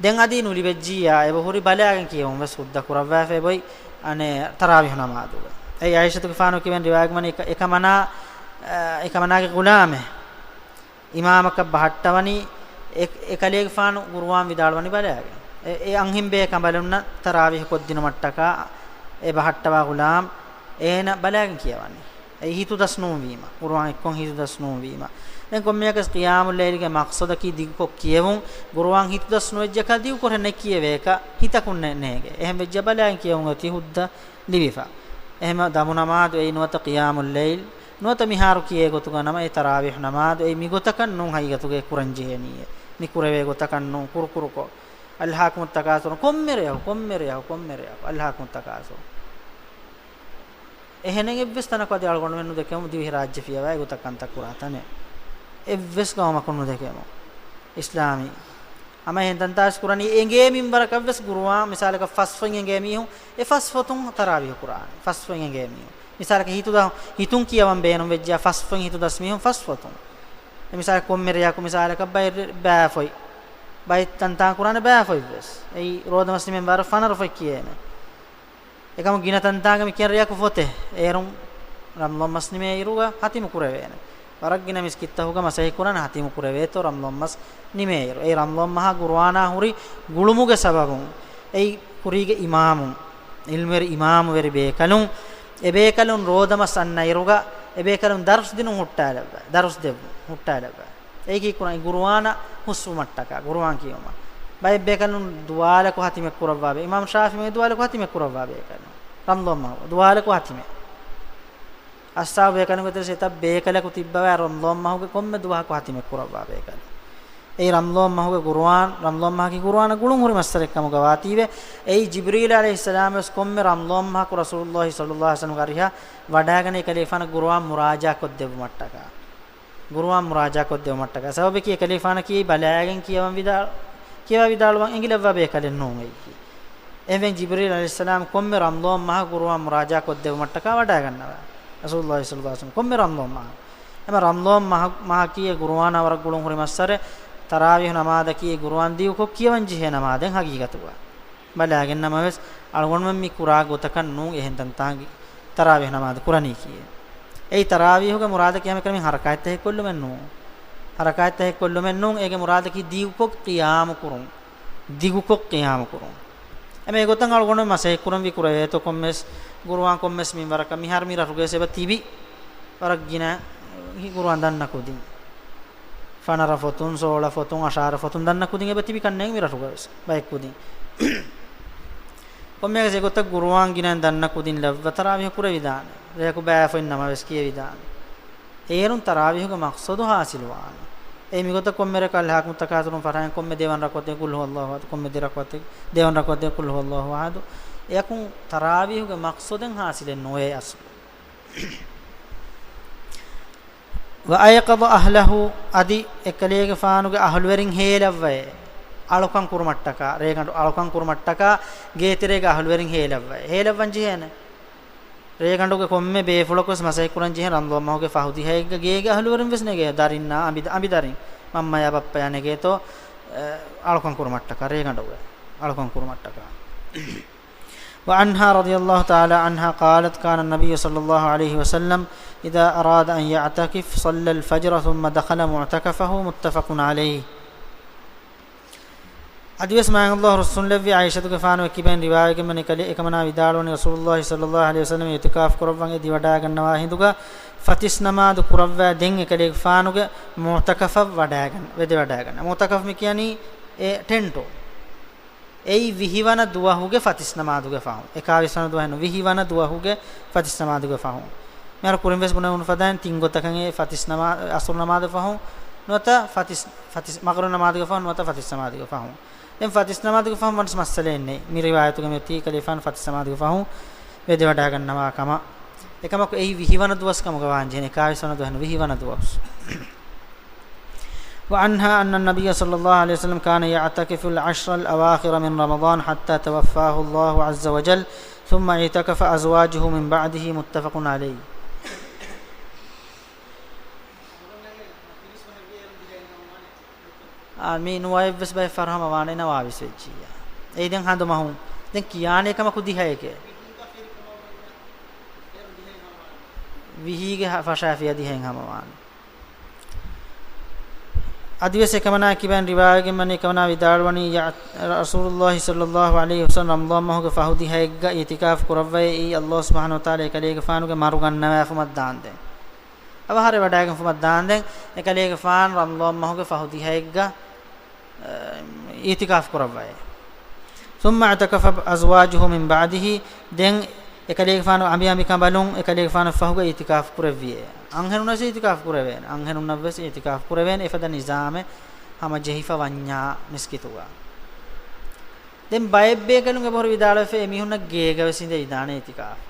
ދެން އަދި ނުލިބެއްޖިއްޔާ އެބަހުރި ބަލާގެން ކިޔެވުން ވެސް ހުއްދަ ކުރައްވާފަ އެބޮތް، އަނެއް ތަރާވީޙު ނަމާދުގަ. އެއީ ޢާއިޝަތުގެފާނު ކިބެން ރިވާޔަތްވަނީ އެކަ-، އެކަމަނާ، އެކަމަނާގެ ޣުލާމެއް އިމާމަކަށް ބަހައްޓަވަނީ، އެ، އެކަލޭގެފާނު ޤުރުއާން ވިދާޅުވަނީ ބަލާގެން. އެ، އެ އަންހެން ބޭކަނބަލުންނަށް ތަރާވީހު ކޮށްދިނުމަށްޓަކާ އެ ބަހައްޓަވާ ޣުލާމް އޭނަ ބަލާގެން ކިޔަވަނީ. އެ ހިތުދަސް ނޫންވީމަ، ޤުރުއާން އެއްކޮށް ހިތުދަސް ނޫންވީމަ. ދެން ކޮންމެއަކަސް ޤިޔާމުއްލައިލުގެ މަޤްޞަދަކީ ދިގުކޮށް ކިޔެވުން، ޤުރުއާން ހިތުދަސް ނުވެއްޖެކާ ދިގުކުރެއް ނެކިޔެވޭކަށް ހިތަކުން ނޭ-، ނޭގެ. އެހެން ވެއްޖެ ބަލާގެން ކިޔެވުން އޮތީ ހުއްދަ ލިބިފަ. އެހެން ދަމު ނަމާދު އެއީ ނުވަތަ ޤިޔާމުއްލައިލް ނުވަތަ މިހާރު ކިޔޭ ގޮތުގަ ނަމަ އެ ތަރާވީޙު ނަމާދު އެއީ މިގޮތަކަށް ނޫން ހަގީގަތުގައި ކުރަންޖެހޭނީއޭ. މި ކުރެވޭ ގޮތަކަށް ނޫން ކުރުކުރުކޮށް. އަލްހާކުމުއްތަކާސުރު ކޮންމެ ރެޔަކު، ކޮންމެ ރެޔަކު، ކޮންމެ ރެޔަކު، އަލްހާކުމުއްތަކާސުރު. އެހެނެއް އެއްވެސް ތަނަކު އަދި އަޅުގަނޑުމެން ނުދެކެމު ދިވެހިރާއްޖެ ފިޔަވާ އެގޮތަށް ކަންތައް ކުރާ ތަނެއް. އެއްވެސް ގައުމަކުން ނުދެކެމު. އިސްލާމީ. ހަމަ އެހެން ތަންތާސް ކުރަނީ އެނގޭ މިންވަރަކަށްވެސް ޤުރުއާން މިސާލަކަށް ފަސް ފޮތް އެނގޭ މީހުން އެ ފަސް ފޮތުން ތަރާވީޙު ކުރާނެ. ފަސް ފޮތް އެނގޭ މީހުން. މިސާލަކަށް ހިތުދަ-، ހިތުން ކިޔަވަން ބޭނުން ވެއްޖެޔާ ފަސް ފޮތް ހިތުދަސް މީހުން ފަސް ފޮތުން. އެ މިސާލަކަށް ކޮންމެ ރެޔަކު މިސާލަކަށް ބައެއް ރެ-، ބައި ފޮތް. ބައެއް ތަންތާން ކުރާނެ ބައި ފޮތްވެސް. އެއީ ރޯދަމަސް ނިމެން ވަރަށް ފަނަރަ ފޮތް ކިޔޭނެ. އެކަމު ގިނަ ތަންތާނގެ މި ކިޔަން ރެޔަކު ފޮތެއް. އޭރުން ރަމްޟާން މަސް ނިމޭ އިރުގަ ހަތިމު ކުރެވޭނެ. ވަރަށް ގިނަ މިސްކިތްތަކުގަ މަސައްކަތް ކުރާނެ ހަތިމު ކުރެވޭތޯ ރަމްޟާން މަސް ނިމޭ އިރު. އެ ރަމްޟާން މަހާ ޤުރުއާނާ ހުރި ގުޅުމުގެ ސަބަބުން އެއީ ކުރީގެ އިމާމުން، ޢިލްމުވެރި އިމާމުވެރި ބޭކަލުން، އެ ބޭކަލުން ރޯދަމަސް އަންނަ އިރުގަ އެ ބޭކަލުން ދަރުސް ދިނުން ހުއްޓާލައްވާ، ދަރުސް ދެއްވުން ހުއްޓާލައްވާ. އެއީކީ ކުރާނީ ޤުރުއާނަށް ހުސްވުމަށްޓަކާ، ޤުރުއާން ކިޔުމަށް. ބައެއް ބޭކަލުން ދުވާލަކު ހަތިމެއް ކުރައްވާ ބޭ-، އިމާމް ޝާފިޢީ ދުވާލަކު ހަތިމެއް ކުރައްވާ ބޭކަލުން. ރަމްޟާން މަހު ދުވާލަކު ހަތިމެއް. އައްސާބު ބޭކަލުންގެ ތެރެ އެތައް ބޭކަލަކު ތިއްބަވާ ރަމްޟާން މަހުގެ ކޮންމެ ދުވަހަކު ހަތިމެއް ކުރައްވާ ބޭކަލުން. އެއީ ރަމްޟާން މަހުގެ ޤުރުއާން، ރަމްޟާން މަހަކީ ޤުރުއާނަށް ގުޅުން ހުރި މައްސަރެއް ކަމުގަ ވާތީވެ، އެއީ ޖިބްރީލް ޢަލައިހިއްސަލާމް ވެސް ކޮންމެ ރަމްޟާން މަހަކު ރަސޫލުﷲ ޞައްލަﷲ ޢަލައިހި ވަސައްލަމްގެ އަރިހަށް ވަޑާގަނެ އެކަލޭގެފާނަށް ޤުރުއާން މުރާޖާ ކޮށްދެއްވުމަށްޓަކާ. ޤުރުއާން މުރާޖާ ކޮށްދެއްވުމަށްޓަކާ. ސަބަބަކީ އެކަލޭގެފާނަކީ ބަލާގެން ކިޔަވަން ވިދާ-، ކިޔަވާ ވިދާޅުވަން އެނގިލައްވާ ބޭކަލެއް ނޫން އެއީކީ. އެހެން ޖިބްރީލް ޢަލައިހިއްސަލާމް ކޮންމެ ރަމްޟާން މަހަކު ޤުރުއާން މުރާޖާ ކޮށްދެއްވުމަށްޓަކާ ވަޑާގަންނަވާ. ރަސޫލުﷲ ޞައްލަﷲ ޢަލައިހި ވަސައްލަމް ކޮންމެ ރަމްޟާން މަހަކު. އެމަ ރަމްޟާން މަހަ-، މަހަކީ އެ ޤުރުއާނާ ވަރަށް ގުޅުން ހުރި މައްސަރެއް، ތަރާވީޙު ނަމާދަކީ އެ ޤުރުއާން ދިގުކޮށް ކިޔަވަން ޖެހޭ ނަމާދެއް ހަގީގަތުގަ. ބަލާގެން ނަމަވެސް، އަޅުގަނޑުމެން މި ކުރާ ގޮތަކަށް ނޫން އެހެން ތަންތާނގެ ތަރާވީޙު ނަމާދު ކުރަނީކީ. އެއީ ތަރާވީޙުގެ މުރާދަކީ ހަމައެކަނި މި ހަރަކާތްތައް ހެއްކޮށްލުމެއް ނޫން. ހަރަކާތްތައް ހެއްކޮށްލުމެއް ނޫން، އޭގެ މުރާދަކީ ދިގުކޮށް ޤިޔާމު ކުރުން. ދިގުކޮށް ޤިޔާމު ކުރުން. އެމެ އެގޮތަށް އަޅުގަނޑު މަސައްކަތް ކުރަން ވި ކުރެވޭތޯ ކޮންމެސް ޤުރުއާން ކޮންމެސް މިންވަރަކަށް މިހާރު މި ރަށުގައި އެބަ ތިބި ވަރަށް ގިނަ ޤުރުއާން ދަންނަ ކުދިން. ފަނަރަ ފޮތުން، ސޯޅަ ފޮތުން، އަށާރަ ފޮތުން ދަންނަ ކުދިން އެބަ ތިބި ކަންނޭނގެ މި ރަށުގަވެސް ބައެއް ކުދިން. ކޮންމެއަކަސް އެގޮތަށް ޤުރުއާން ގިނައިން ދަންނަ ކުދިން ލައްވަ ތަރާވީޙު ކުރެވިދާނެ. ރެޔަކު ބައި ފޮތް ނަމަވެސް ކިޔެވިދާނެ. އޭރުން ތަރާވީޙުގެ މަޤްޞަދު ޙާޞިލުވާނެ. އެ މިގޮތަށް ކޮންމެ ރެޔަކު އަލްހާކުމުއްތަކާޘުރުން ފަށާން ކޮންމެ ދެވަނަ ރަކުޢަތެއް ޤުލް ހުވައްލާހު އަޙަދު، ކޮންމެ ދެ ރަކުޢަތެއް، ދެވަނަ ރަކުޢަތެއް ޤުލް ހުވައްލާހު އަޙަދު. އެޔަކުން ތަރާވީޙުގެ މަޤްޞަދެއް ޙާޞިލެއް ނުވޭ އަސްލު. وأيقظ أهله، އަދި އެކަލޭގެފާނުގެ އަހުލުވެރިން ހޭލައްވައޭ. އަޅުކަން ކުރުމަށްޓަކާ، ރޭގަނޑު އަޅުކަން ކުރުމަށްޓަކާ، ގޭތެރޭގެ އަހުލުވެރިން ހޭލައްވައޭ. ހޭލައްވަން ޖެހޭނެ. ރޭގަނޑުގެ ކޮންމެ ބޭފުޅަކުވެސް މަސައްކަތް ކުރަން ޖެހޭ ރަމްޟާން މަހުގެ ފަހު ދިހައެއްގަ ގޭގެ އަހުލުވެރިން ވެސް ނެގޭ. ދަރިންނާ އަނބި-، އަނބިދަރިން. މަންމަޔާ ބައްޕަޔާ ނެގޭތޯ، އަޅުކަން ކުރުމަށްޓަކާ، ރޭގަނޑުގެ އަޅުކަން ކުރުމަށްޓަކާ. وعنها رضي الله تعالى عنها قالت: كان النبي صلى الله عليه وسلم إذا أراد أن يعتكف صلى الفجر ثم دخل معتكفه، متفق عليه. އަދިވެސް މާތް ﷲ ރުއްސުންލެއްވި ޢާއިޝަތުގެފާނު އެކިބައިން ރިވާވެގެންވަނީ ކަލޭ އެކަމަނާ ވިދާޅުވަނީ ރަސޫލުﷲ ޞައްލަﷲ ޢަލައިހި ވަސައްލަމަ އިޢުތިކާފު ކުރައްވަން އެދިވަޑާގަންނަވާ ހިނދުގަ ފަތިސް ނަމާދު ކުރައްވާ ދެން އެކަލޭގެފާނުގެ މުޢުތަކަފަށް ވަޑާގަން، ވެދެވަޑާގަން. މުޢުތަކަފް މި ކިޔަނީ އެ ޓެންޓު. އެއީ ވިހިވަނަ ދުވަހުގެ ފަތިސް ނަމާދުގެ ފަހުން. އެކާވީސް ވަނަ ދުވަހެއް ނޫން، ވިހިވަނަ ދުވަހުގެ ފަތިސް ނަމާދުގެ ފަހުން. މިހާރު ކުރިން ވެސް ބުނެވުނު ފަދައިން ތިން ގޮތަކަށް އެ ފަތިސް ނަމާ-، އަސުރު ނަމާދުގެ ފަހުން ނުވަތަ ފަތިސް، ފަތިސް، މަޣްރިބު ނަމާދުގެ ފަހުން ނުވަތަ ފަތިސް ނަމާދުގެ ފަހުން. ދެން ފަތިސް ނަމާދުގެ ފަހުން ވަނަސް މައްސަލައެއް ނެތް. މި ރިވާޔަތުގައި މިއޮތީ ކަލޭގެފާނު ފަތިސް ނަމާދުގެ ފަހުން ވެދެވަޑާގަންނަވާ ކަމަށް. އެކަމަކު އެއީ ވިހިވަނަ ދުވަސް ކަމުގަ ވާންޖެހޭނެ، އެކާވީސް ވަނަ ދުވަހެއް ނޫން، ވިހިވަނަ ދުވަސް. وعنها أن النبي صلى الله عليه وسلم كان يعتكف العشر الأواخر من رمضان حتى توفاه الله عز وجل، ثم اعتكف أزواجه من بعده، متفق عليه. އާ، މީ ނުވައެއްވެސް ބައެއް ފަހަރު ހަމަ ވާނެ ނަވާވީސް ވެއްޖިއްޔާ. އެއީ ދެން ހަނދު މަހުން. ދެން ކިޔާނެ ކަމަކު ދިހައެކޭ. ވިހީގެ ހަ-، ފަށާފިޔާ ދިހައިން ހަމަ ވާނެ. އަދިވެސް އެކަމަނާ ކިބައިން ރިވާވެގެން ވަނީ، އެކަމަނާ ވިދާޅުވަނީ، ޔަ-، ރަސޫލުﷲ ޞައްލަﷲ ޢަލައިހި ވަސައްލަމަ ރަމަޟާން މަހުގެ ފަހު ދިހައެއްގަ އިޢުތިކާފު ކުރައްވައި، އެއީ ﷲ ސުބްޙާނަހޫ ވަތަޢާލާ އެކަލޭގެފާނުގެ މަރު ގަންނަވާފުމަށް ދާންދެން. އަވަހަށް ވަޑައިގެންފުމަށް ދާންދެން އެކަލޭގެފާނު ރަމަޟާން މަހުގެ ފަހު ދިހައެއްގަ، އަ، އިޢުތިކާފު ކުރައްވައި. ثم اعتكف أزواجه من بعده، ދެން އެކަލޭގެފާނު އަނބި އަނބި ކަނބަލުން އެކަލޭގެފާނު ފަހުގަ އިޢުތިކާފު ކުރެއްވިއޭ. އަންހެނުންނަށް ވެސް އިޢުތިކާފު ކުރެވޭނެ. އަންހެނުންނަށް ވެސް އިޢުތިކާފު ކުރެވޭނެ އެފަދަ ނިޒާމެއް ހަމަޖެހިފަ ވަންޏާ މިސްކިތުގަ. ދެން ބައެއް ބޭކަލުން އެބަހުރި ވިދާޅުވެފަ އެމީހުންނަށް ގޭގަ ވެސް އިނދެ އިދާނެ އިޢުތިކާފު.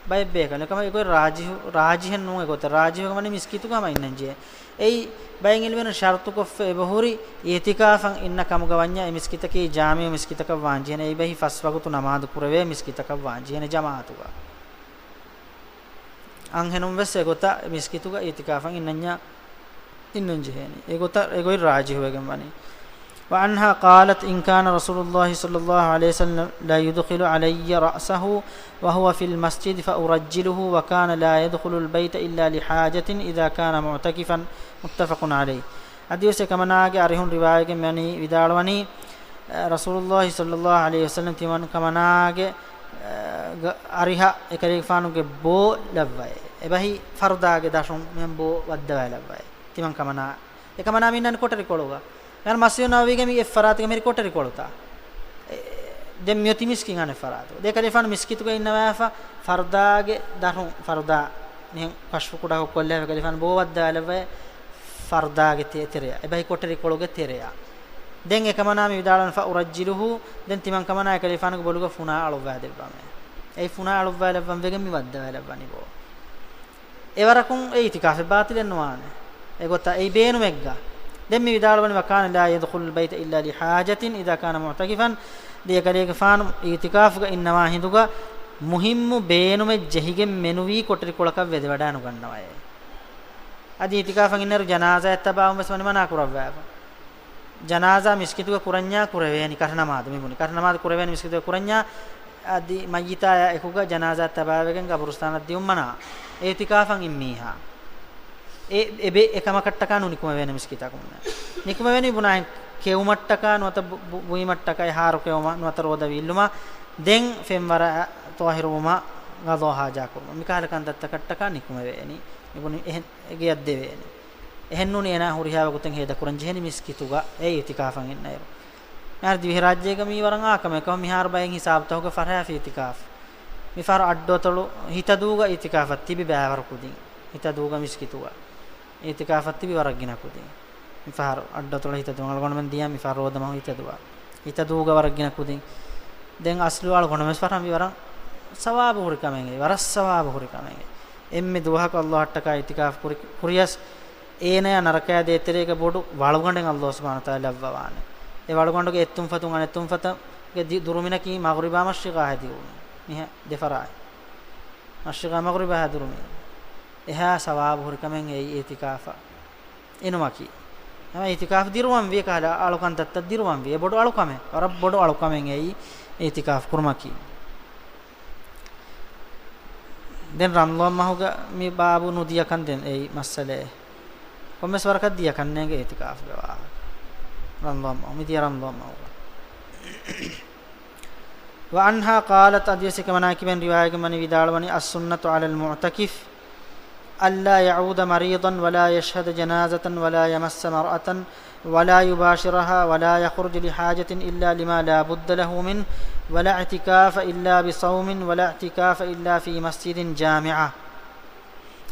ބައެއް ބޭކަލުން އެކަމަ އެގޮތް ރާޖިޙު، ރާޖިޙެއް ނޫން އެގޮތަށް. ރާޖިޙު ވެގެން ވަނީ މިސްކިތުގަ ހަމަ އިންނަން ޖެހޭ. އެއީ ބައެއް ޢިލްމުވެރިން ޝަރުޠުކޮށްފަ އެބަހުރި އިޢުތިކާފަށް އިންނަ ކަމުގަ ވަންޏާ އެ މިސްކިތަކީ ޖާމިޢު މިސްކިތަކަށް ވާން ޖެހޭނެ. އެއީ ބަހީ ފަސް ވަގުތު ނަމާދު ކުރެވޭ މިސްކިތަކަށް ވާން ޖެހޭނެ ޖަމާޢަތުގަ. އަންހެނުން ވެސް އެގޮތަށް މިސްކިތުގަ އިޢުތިކާފަށް އިންނަންޏާ އިންނަން ޖެހޭނީ. އެގޮތަށް އެގޮތް ރާޖިޙުވެގެން ވަނީ. وعنها قالت: إن كان رسول الله صلى الله عليه وسلم لا يدخل علي رأسه وهو في المسجد فأرجله، وكان لا يدخل البيت إلا لحاجة إذا كان معتكفا. متفق عليه. އަދިވެސް އެކަމަނާގެ އަރިހުން ރިވާވެގެން ވަނީ، ވިދާޅުވަނީ، އަ، ރަސޫލުﷲ ޞައްލަﷲ ޢަލައިހި ވަސައްލަމަ ތިމަން ކަމަނާގެ، އަ، ގަ-، އަރިހަށް އެކަލޭގެފާނުގެ ބޯ ލައްވައޭ. އެބަހީ ފަރުދާގެ ދަށުން މިހެން ބޯ ވައްދަވާލައްވައޭ. ތިމަން ކަމަނާ، އެކަމަނާ މި އިންނަނީ ކޮޓަރިކޮޅުގަ. މިހާރު މަސްޖިދު ނަބަވީގެ މި އެއްފަރާތުގަ މިހިރީ ކޮޓަރިކޮޅުތައް. އެ، ދެން މިއޮތީ މިސްކިތް އަނެއް ފަރާތު. ދެ ކަލޭފާނު މިސްކިތުގަ އިންނަވާފަ، ފަރުދާގެ ދަށުން، ފަރުދާ މިހެން ކަޝްފު ކުޑަކޮށް ކޮށްލާފަ ކަލޭފާނު ބޯ ވައްދާލައްވައޭ ފަރުދާގެ ތެ-، ތެރެއަށް. އެބަހީ ކޮޓަރިކޮޅުގެ ތެރެއަށް. ދެން އެކަމަނާ މި ވިދާޅުވަނީ، فأرجله، ދެން ތިމަން ކަމަނާ އެކަލޭފާނުގެ ބޮލުގަ ފުނާ އަޅުއްވާ ދެއްވަމޭ. އެއީ ފުނާ އަޅުއްވާލައްވަން ވެގެން މި ވައްދަވާލައްވަނީ ބޯ. އެވަރަކުން އެ އިޢުތިކާފެއް ބާޠިލެއް ނުވާނެ. އެގޮތަށް އެއީ ބޭނުމެއްގަ. ދެން މި ވިދާޅުވަނީ، وكان لا يدخل البيت إلا لحاجة إذا كان معتكفا، ދެ ކަލޭގެފާނު އިޢުތިކާފުގަ އިންނަވާ ހިނދުގަ މުހިއްމު ބޭނުމެއް ޖެހިގެން މެނުވީ ކޮޓަރިކޮޅަކަށް ވެދެވަޑާ ނުގަންނަވައޭ. އަދި އިޢުތިކާފަށް އިންނައިރު ޖަނާޒާއަށް ތަބާވުން ވެސް ވަނީ މަނާ ކުރައްވާފަ. ޖަނާޒާ މިސްކިތުގަ ކުރަންޏާ ކުރެވޭނީ، ކަށަނަމާދު މި ބުނީ. ކަށަނަމާދު ކުރެވޭނީ މިސްކިތުގަ ކުރަންޏާ، އަދި މައްޔިތާޔާ އެކުގަ ޖަނާޒާ ތަބާވެގެން ގަބުރުސްތާނަށް ދިއުން މަނާ. އިޢުތިކާފަށް އިން މީހާ. އެ، އެބެ އެކަމަކަށްޓަކާ ނުނިކުމެވޭނެ މިސްކިތަކުން. ނިކުމެވޭނީ ބުނާހެން ކެއުމަށްޓަކާ ނުވަތަ ބު-، ބު-، ބުއިމަށްޓަކާ އެ ހާރު ކެއުމަށް ނުވަތަ ރޯދަ ވީއްލުމަށް ދެން ފެންވަރަށް ޠާހިރުވުމަށް ގަޟާ ޙާޖާ ކުރުމަށް. މިކަހަލަ ކަންތައްތަކަށްޓަކާ ނިކުމެވޭނީ. މި ބުނި އެހެން ގެޔަށް ދެވޭނެ. އެހެންނޫނީ އޭނާ ހުރިހާ ވަގުތެއް ހޭދަކުރަން ޖެހެނީ މިސްކިތުގަ އެ އިޢުތިކާފަށް އިންނައިރު. މިހާރު ދިވެހިރާއްޖޭގަ މީ ވަރަށް އާކަމެއް. ކަމަށް މިހާރު ބައެއް ހިސާބުތަކުގަ ފަށާފި އިޢުތިކާފު. މިފަހަރު އައްޑުއަތޮޅު ހިތަދޫގަ އިޢުތިކާފަށް ތިބި ބައިވަރު ކުދިން. ހިތަދޫގަ މިސްކިތުގަ އިޢުތިކާފަށް ތިބި ވަރަށް ގިނަ ކުދިން. މިފަހަރު އައްޑުއަތޮޅު ހިތަދޫ އަޅުގަނޑުމެން ދިޔަ މިފަހަރު ރޯދަމަހު ހިތަދޫއަށް. ހިތަދޫގަ ވަރަށް ގިނަ ކުދިން. ދެން އަސްލު އަޅުގަނޑުމެން ވެސް ފަށާފި ވަރަށް ސަވާބު ހުރި ކަމެއް އެއީ. ވަރަށް ސަވާބު ހުރި ކަމެއް އެއީ. އެންމެ ދުވަހަކު ﷲ އަށްޓަކާ އިޢުތިކާފު ކުރި-، ކުރިޔަސް އޭނަޔާ ނަރަކަޔާ ދޭތެރޭގަ ބޮޑު ވަޅުގަނޑެއް ﷲ ސުބްޙާނަހޫ ވަތަޢާލާ ލައްވަވާނެ. އެ ވަޅުގަނޑުގެ އެއްތުންފަތުން އަނެއްތުންފަތުގެ ދި-، ދުރުމިނަކީ މަޣްރިބާ މަޝްރިޤާ ހެދި އުޅުން. މިހެން ދެފަރާތް. މަޝްރިޤާ މަޣްރިބާ ހެދުރުމިން. އެހާ ސަވާބު ހުރި ކަމެއް އެއީ އިޢުތިކާފަށް އިނުމަކީ. ހަމަ އިޢުތިކާފު ދިރުވަންވީ، ކަހަލަ އަޅުކަންތައްތައް ދިރުވަންވީ. އެ ބޮޑު އަޅުކަމެއް. ވަރަށް ބޮޑު އަޅުކަމެއް އެއީ އިޢުތިކާފު ކުރުމަކީ. ދެން ރަމަޟާން މަހުގަ މި ބާބު ނުދިޔަކަން ދެން އެއީ މައްސަލައެއް. ކޮންމެސް ވަރަކަށް ދިޔަކަންނޭނގެ އިޢުތިކާފުގެ ވާހަކަ. ރަމަޟާން މަހު، މިދިޔަ ރަމަޟާން މަހުގަ. وعنها قالت، އަދިވެސް އެކަމަނާ ކިބައިން ރިވާޔަތްވެގެން ވަނީ، ވިދާޅުވަނީ، السنة على المعتكف ألا يعود مريضا ولا يشهد جنازة ولا يمس امرأة ولا يباشرها ولا يخرج لحاجة إلا لما لا بد له منه، ولا اعتكاف إلا بصوم، ولا اعتكاف إلا في مسجد جامع.